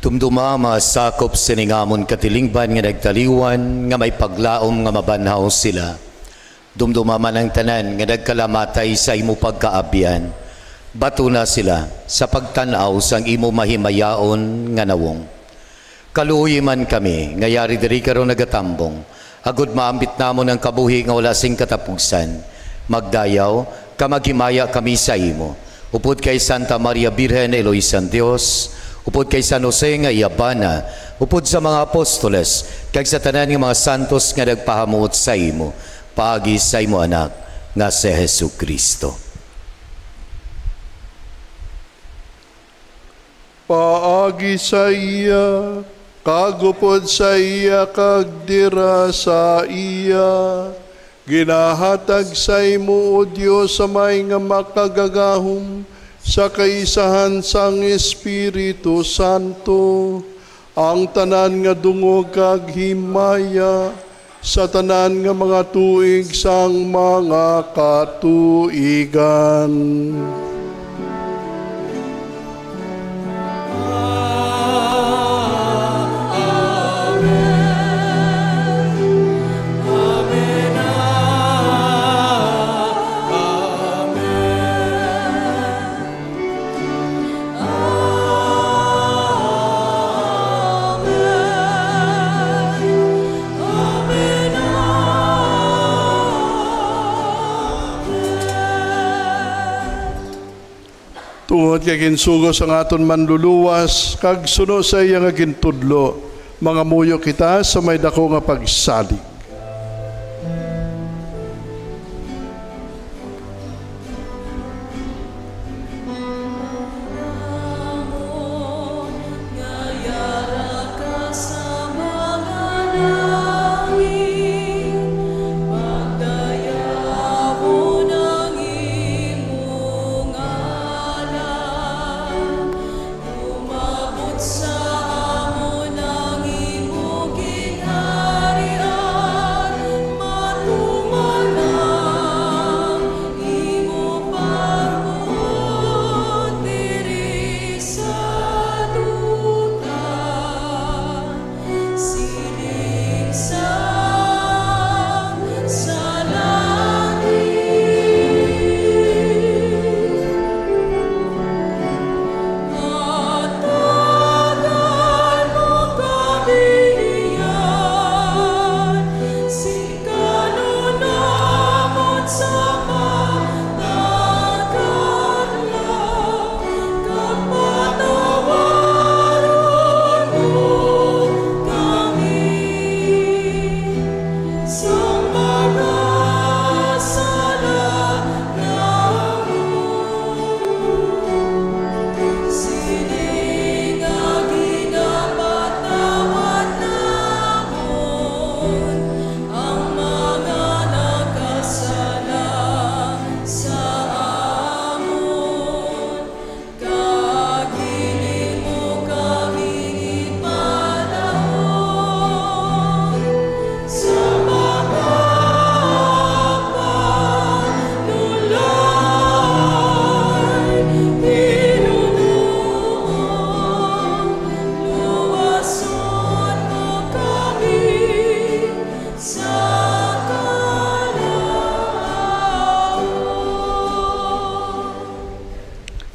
Dumduma ang mga sakop sining amon katilingban nga nagtaliwan, nga may paglaom nga mabanhaw sila. Dumduma man ang tanan nga nagkalamatay sa imo pagkaabyan. Batuna sila sa pagtan-aw sang imo mahimayaon nga nawong. Kaluoyi man kami nga yari diri karon nagatambong, agod maambit namon ang kabuhi nga wala sing katapusan. Magdayaw ka, maghimaya kami sa imo. Upod kay Santa Maria Birhen, Iloy sang Dios, upod kay San Jose nga iya bana, upod sa mga apostoles, kag sa tanan nga mga santos nga nagpahamuot sa imo, paagi sa imo Anak nga si Jesu-Cristo. Paagi sa iya, kag upod sa iya, kag dira sa iya, ginahatag sa imo, O Dios Amay nga makagagahom, sa kaisahan sang Espiritu Santo, ang tanan nga dungog kag himaya sa tanan nga mga tuig sang mga katuigan. Tungod kay ginsugo sang aton Manluluwas, kag suno sa iya nga gintudlo, mangamuyo kita sa may daku nga pagsalig.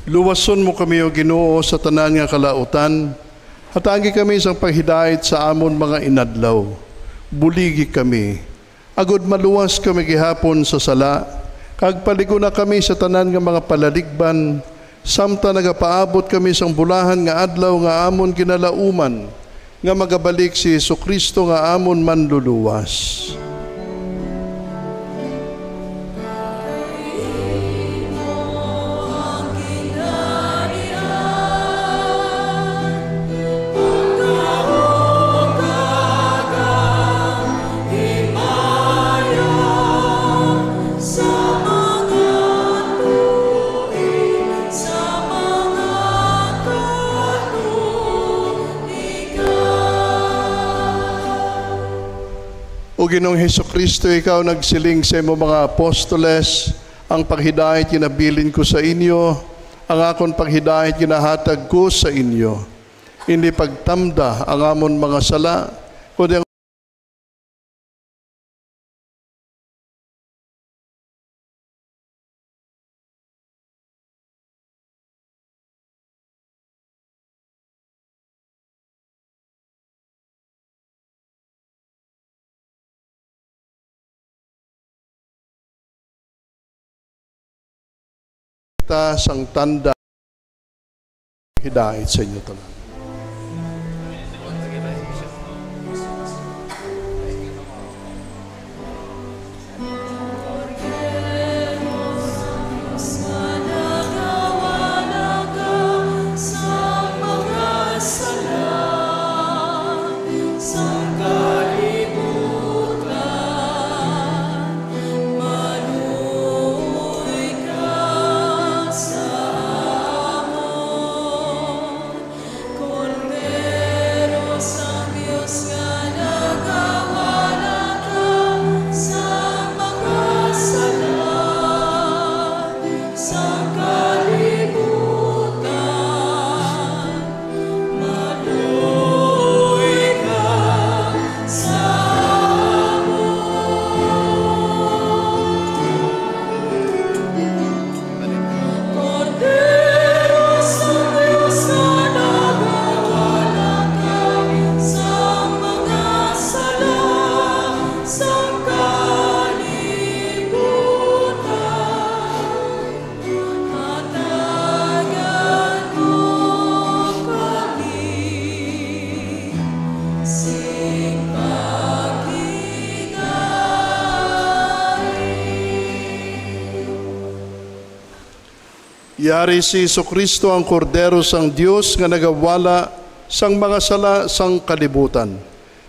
Luwason mo kami, O Ginoo, sa tanan nga kalautan. Hatagi kami sang paghidait sa amon mga inadlaw. Buligi kami, agod maluwas kami gihapon sa sala, kag palig-una kami sa tanan nga mga palaligban, samtang nagapaabot kami sang bulahan nga adlaw nga amon ginalauman, nga magabalik si Jesu-Cristo nga amon Manluluwas. O Ginoong Jesu-Cristo, ikaw nagsiling sa imo mga apostoles, "Ang paghidait ginabilin ko sa inyo, ang akon paghidait ginahatag ko sa inyo." Indi pagtamda ang amon mga sala, kundi ang ta sang tanda. Hidait sa inyo tanan. Cordero sang Dios nga nagawala ka sa mga sala sang kalibutan, maluoy ka sa amon. Cordero sang Dios nga nagawala ka sa mga sala sang kalibutan, hatagan mo kami sing paghidait. Yari si Jesu-Cristo, ang Kordero sang Dios nga nagawala sang mga sala sang kalibutan.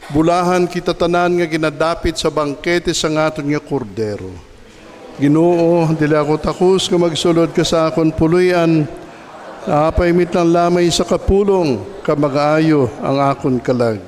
Bulahan kita tanan nga ginadapit sa bangkete sang aton nga Kordero. Ginoo, dili ako takos nga magsulod ka sa akon puloy-an, apay mitlang lamay sa kapulong, kag mag-ayo ang akon kalag.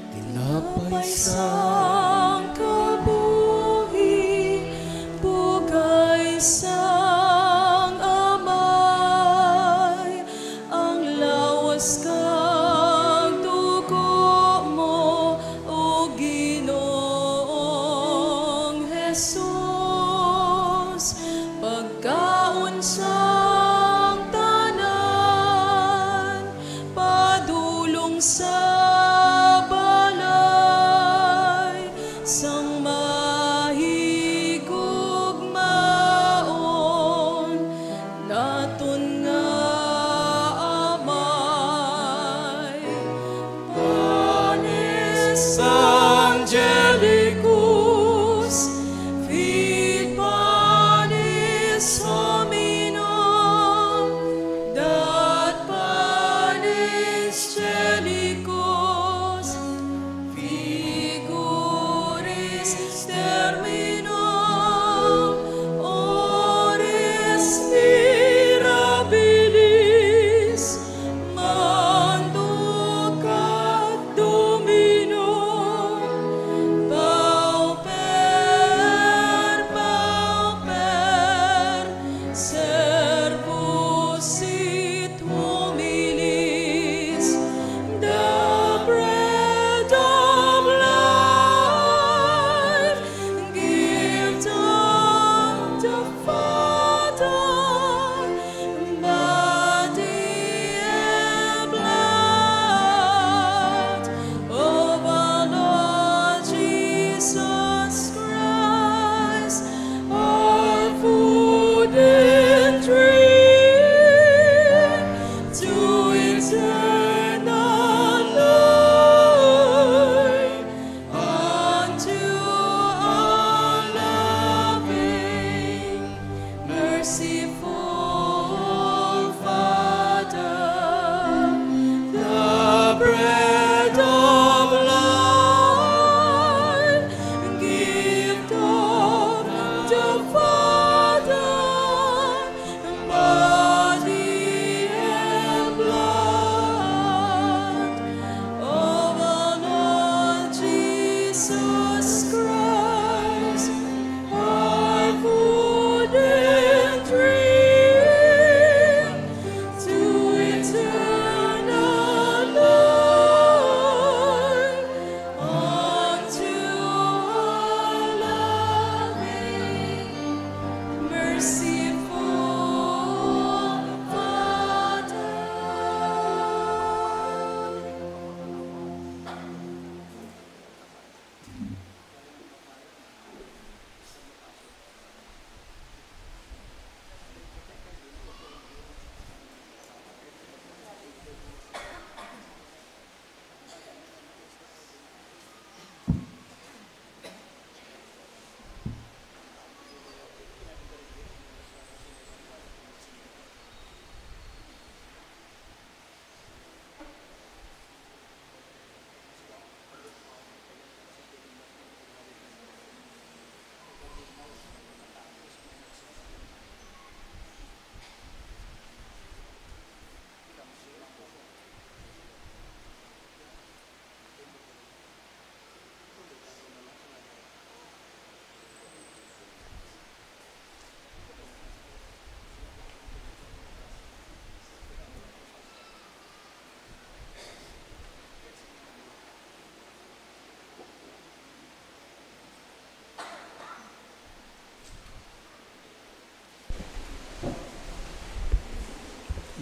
Tinapay sang kabuhi, bugay sang Amay, ang lawas kag dugo mo, O Ginoong Jesus, pagkaon sang tanan, padulong sa balay.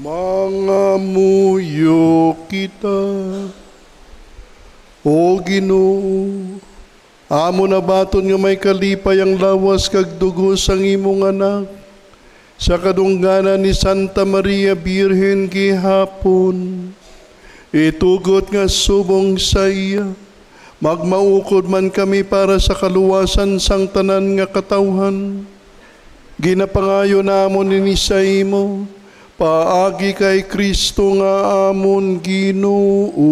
Mangamuyo kita. O Ginoo, amo na baton nga may kalipay ang lawas kag dugo sang imong Anak, sa kadungganan ni Santa Maria Birhen gihapon. Itugot nga subong sa iya, magmaukod man kami para sa kaluwasan sang tanan nga katawhan. Ginapangayo namon ini sa imo, paagi kay Cristo nga amon Ginoo.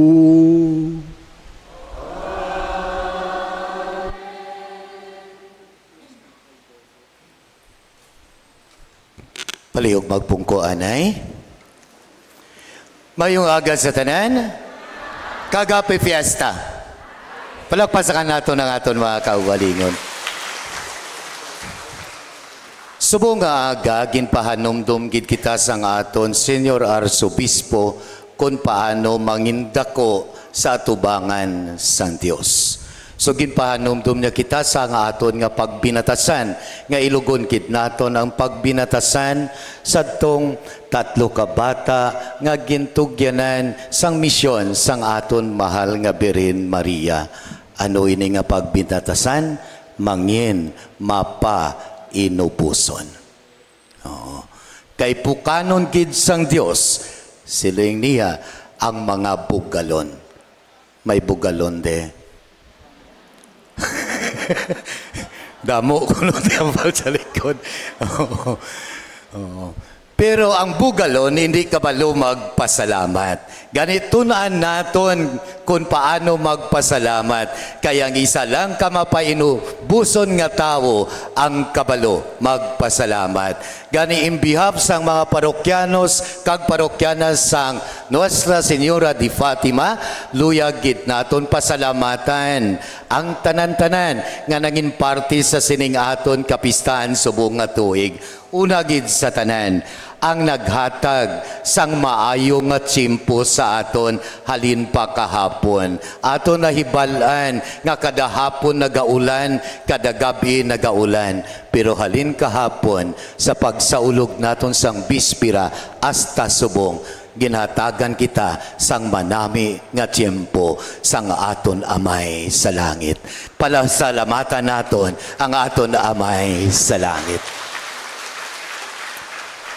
Palihog magpungko, anay. Mayong aga sa tanan. Kag happy fiesta. Palakpakan naton ang aton mga kaugalingon. Subong nga aga, ginpahanumdom gid kita sang aton Señor Arsobispo kon paano mangindako sa atubangan sang Dios. So, ginpahanumdom niya kita sa nga aton nga pagbinatasan, nga ilugon gid naton ang pagbinatasan sadtong tatlo ka bata nga gintugyanan sang misyon sang aton mahal nga Birhen Maria. Ano ini nga pagbinatasan? Mangin mapainuboson. Oo. Kay pukanon gid sang Dios, siling niya, ang mga bugalon. May bugalon de. Damo kuno tambal sa likod. Oo. Oo. Pero ang bugalon hindi kabalo magpasalamat. Gani, tun-an naton kung paano magpasalamat. Kay ang isa lang ka mapainuboson nga tawo ang kabalo magpasalamat. Gani, in behalf sang mga parokyanos kag parokyanas sang Nuestra Señora de Fatima, luyag gid naton pasalamatan ang tanan-tanan nga nangin parte sa sining aton kapistahan subong nga tuig. Una gid sa tanan, ang naghatag sang maayo nga tiyempo sa aton halin pa kahapon. Aton nahibal-an nga kada hapon nagaulan, kada gab-i nagaulan. Pero halin kahapon, sa pagsaulog naton sang bispera hasta subong, ginhatagan kita sang manami nga tiyempo sang aton Amay sa langit. Palasalamatan naton ang aton Amay sa langit.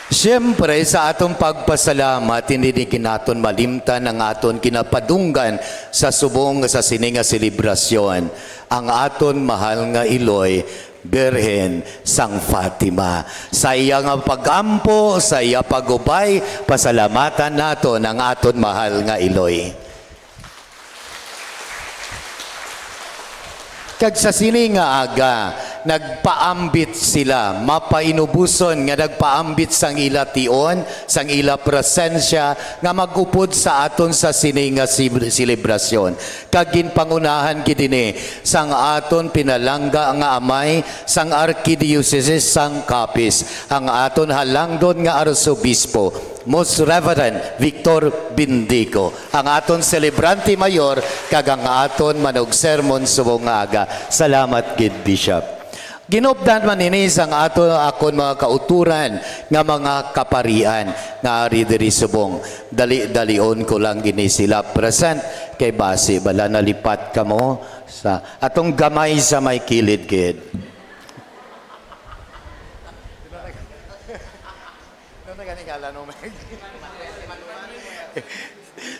Siyempre, sa aton pagpasalamat, hindi din naton malimtan ang aton ginapadunggan sa subong sa sini nga selebrasyon, ang aton mahal nga iloy, Birhen sang Fatima. Sa iya nga pag-ampo, sa iya pag-ubay, pasalamatan naton ang aton mahal nga iloy. Kag sa sini nga aga, nagpaambit sila, mapainuboson nga nagpaambit sang ila tion, sang ila presensya, nga mag-upod sa aton sa sini nga sib-, selebrasyon. Kag ginpangunahan gid ini sang aton pinalangga nga amay sang Arkidiyosesis sang Capiz, ang aton halangdon nga Arsobispo, Most Reverend Victor Bindico, ang aton selebrante mayor kag ang aton manugsermon subong nga aga. Salamat gid, Bishop. Ginupdan man ini sang ato, akon mga kauturan nga mga kaparian nga ari diri subong. Dali-dalion ko lang gini sila present kay basi bala nalipat kamo sa atong gamay sa may kilid gid. Ano na gani ngalan mo, Meg?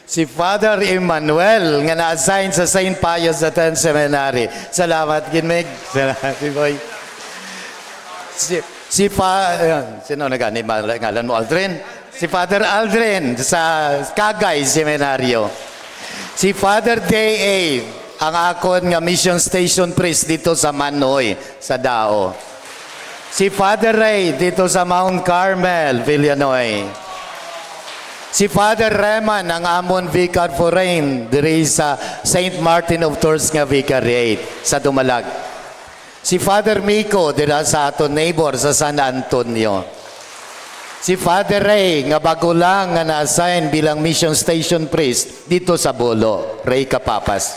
Si Father Emmanuel nga na-assign sa Saint Pius the Tenth Seminary. Salamat gid, Meg. Salamat, boy. Si, si Fa-, ayun, sino na gani ma-, ngalan mo, Aldrin? Si Father Aldrin sa Kagay Seminaryo. Si Father Day A, ang akon nga mission station priest dito sa Manoy, sa Dao. Si Father Ray dito sa Mount Carmel, Villanoy. Si Father Reman, ang amon Vicar Foreign diri sa Saint Martin of Tours nga Vicariate sa Dumalag. Si Father Miko dira sa aton neighbor sa San Antonio. Si Father Ray, nga bago lang nga na-assign bilang mission station priest dito sa Bolo, Ray Capapas.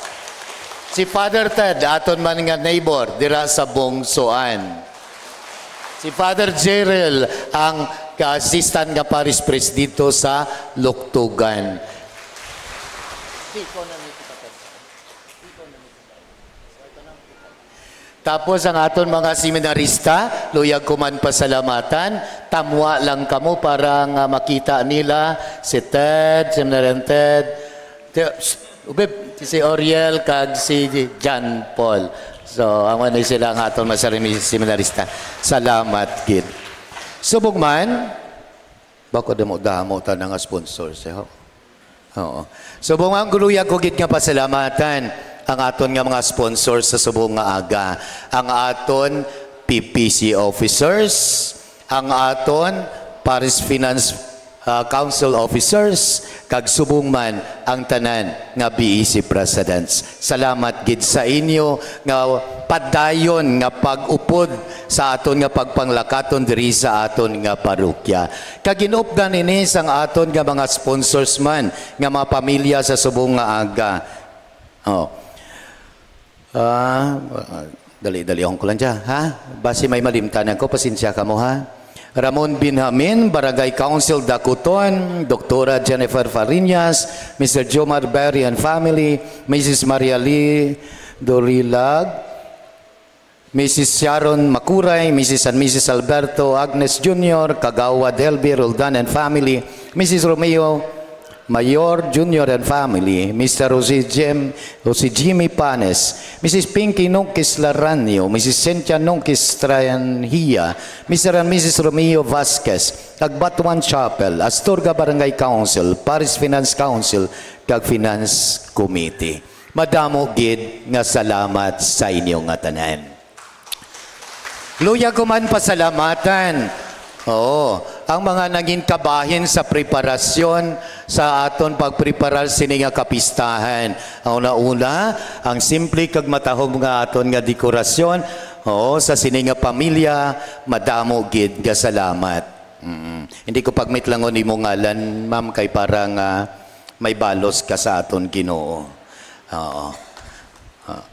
Si Father Ted, aton man nga neighbor dira sa Bongsoan. Si Father Jerel ang ka-assistant nga parish presidente sa Luktugan. Tapos ang aton mga seminarista, luyag ko man pasalamatan. Tamwa lang kamo para nga makita nila si Ted, Seminarian Ted, Te-, psst, ubib, si Oriel kag si John Paul. So, amo ni sila ang aton mga sari-, seminarista. Salamat gid. Subong man, bako damo-damo ta nga sponsors, eh, ho? Oo. Subong man, luyag ko gid nga pasalamatan ang aton nga mga sponsors sa subong nga aga. Ang aton P P C officers, ang aton Parish Finance, ah, Council officers, kag subong man ang tanan nga B E C presidents. Salamat gid sa inyo nga padayon nga pag-upod sa aton nga pagpanglakaton diri sa aton nga parokya. Kag ginupdan ini sang aton nga mga sponsors man nga mga pamilya sa subong nga aga. Oh. Ah, dali-dali ko lang dya, ha? Basi may malimtan ako, pasensya kamo, ha? Ramon Benjamin, Barangay Council Dacuton, Doktora Jennifer Fariñas, Mister Jomar Berry and family, Missus Maria Lee Dorilag, Missus Sharon Macuray, Missus and Missus Alberto, Agnes Junior, Kagawad Elby Roldan and family, Missus Romeo Mayor Junior and family, Mister Jose Jim, Jose Jimmy Panes, Missus Pinky Nunquis Laranio, Missus Cynthia Nunquis Tranjia, Mister and Missus Romeo Vasquez, Agbatuan Chapel, Astorga Barangay Council, Parish Finance Council, kag Finance Committee. Madamo gid nga salamat sa inyo nga tanan. Luyag ko man pasalamatan, oo, ang mga nangin kabahin sa preparasyon sa aton pagpreparar sini nga kapistahan. Ang una-una, ang simple kag matahom nga aton nga dekorasyon, oo, sa sini nga pamilya, madamo gid nga salamat. Mm. Hindi ko pagmitlangon imo ngalan, ma'am, kay para nga may balos ka sa aton Ginoo. Oo. Oh.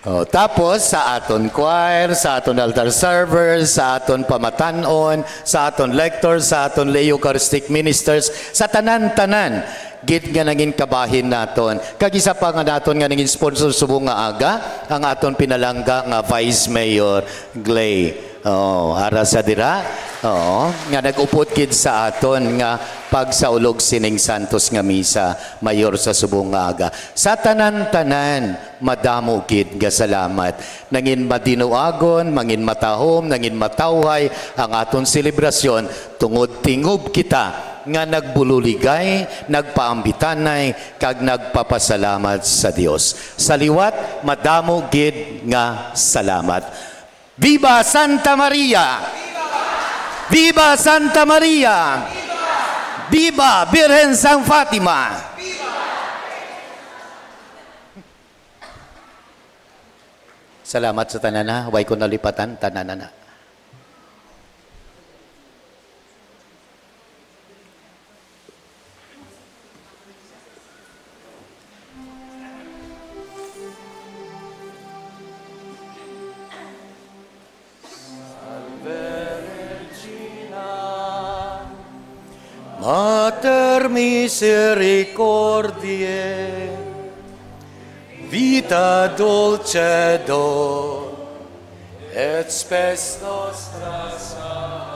Oh, tapos sa aton choir, sa aton altar servers, sa aton pamatan-on, sa aton lectors, sa aton lay Eucharistic ministers, sa tanan-tanan gid nga nangin kabahin naton. Kag isa pa nga naton nga nangin sponsor subong nga aga, ang aton pinalangga nga Vice Mayor Glay. Oh, ara sa dira. Oo, nga nag-upod gid sa aton nga pagsaulog sining santos nga misa, mayor sa subong nga aga. Sa tanan-tanan, madamo gid nga salamat. Nangin madinuagon, mangin matahom, nangin matawhay ang aton selebrasyon tungod tingob kita nga nagbuloligay, nagpaambitanay, kag nagpapasalamat sa Dios. Sa liwat, madamo gid nga salamat. Viva Santa Maria! Viva Santa Maria! Viva Birhen sang Fatima! Salamat sa tanan, ha. Way ko nalipatan, tanan na. Mater misericordiae, vita dulcedo, et spes nostra salve.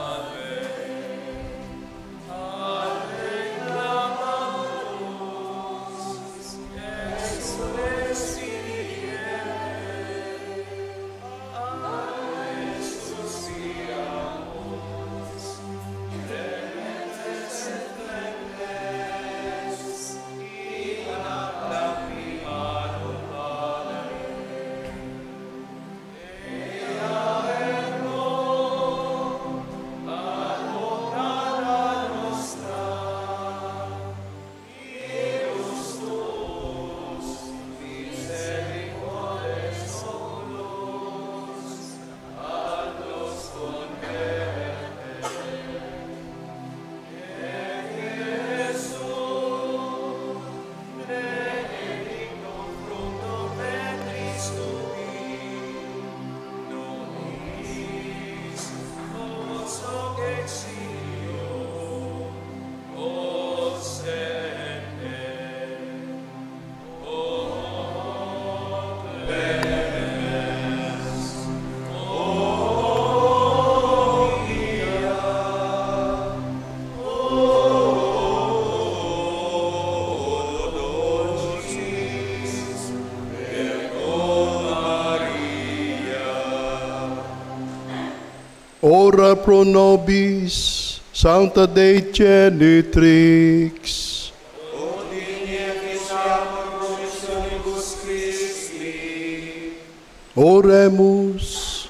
Ora pro nobis, Sancta Dei Genitrix. Oremus.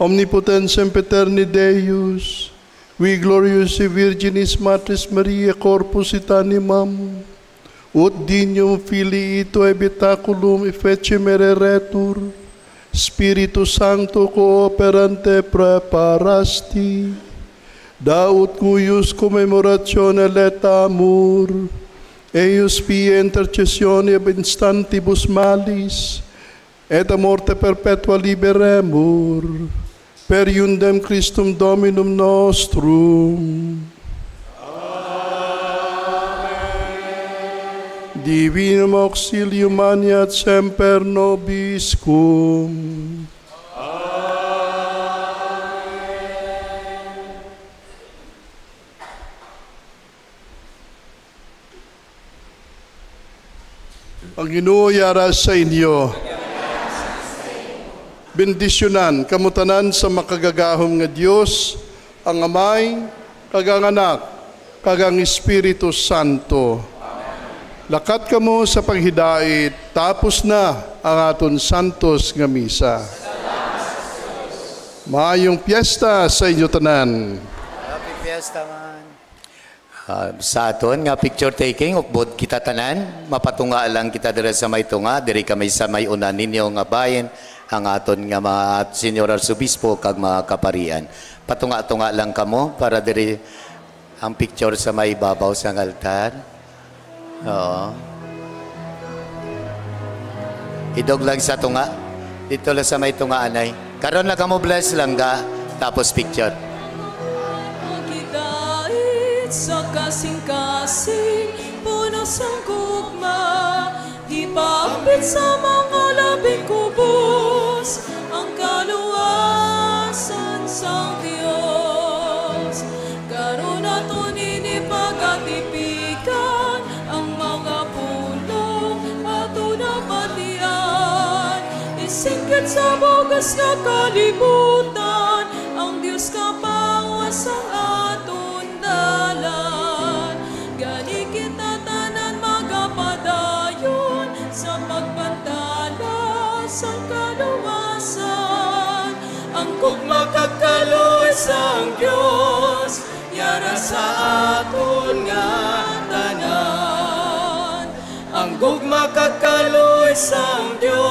Omnipotens sempiterni Deus, qui gloriosas Virginis Matris Mariae corpus et animam, ut dignum filii tuae habitaculum efficem ereretur, Spiritus Sancto cooperante praeparasti, da ut cuius commemorationem laetamur, eius pia intercessione ab instantibus malis, et a morte perpetua liberemur, per eundem Christum Dominum nostrum. Amen. Divinum auxilium maneat semper nobiscum. Ang Ginoo yara sa inyo. Bendisyonan kamo tanan sa makagagahom nga Dios, ang Amay, kag ang Anak, kag ang Espiritu Santo. Lakat kamo sa paghidait, tapos na ang aton santos nga misa. Maayong piyesta sa inyo tanan. Happy Fiesta man. Ah, sa aton nga picture taking, upod kita tanan, mapatunga lang kita dira sa may tunga, diri kami sa may una ninyo nga bahin, ang aton nga mga Señor Arsobispo kag mga kaparian. Patunga-tunga lang kamo para diri ang picture sa may babaw sang altar. Oo. Idog lang sa tunga. Dito lang sa may tunga, anay. Karon lang kamo bless lang ga. Tapos picture. Magidait sa kasing-kasing, puno sang gugma, gipaambit sa mga labing kubos ang kaluwasan sang Dios. Karon aton ini pagatipikan, ang mga pulong aton nabatian, isingkit sa bug-os nga kalibutan, ang Dios kapahuas ang aton dalan. Gani kita tanan magapadayon sa pagbantala sang kaluwasan. Ang gugma kag kaluoy sang Dios yara sa aton nga tanan. Ang gugma kag kaluoy sang Dios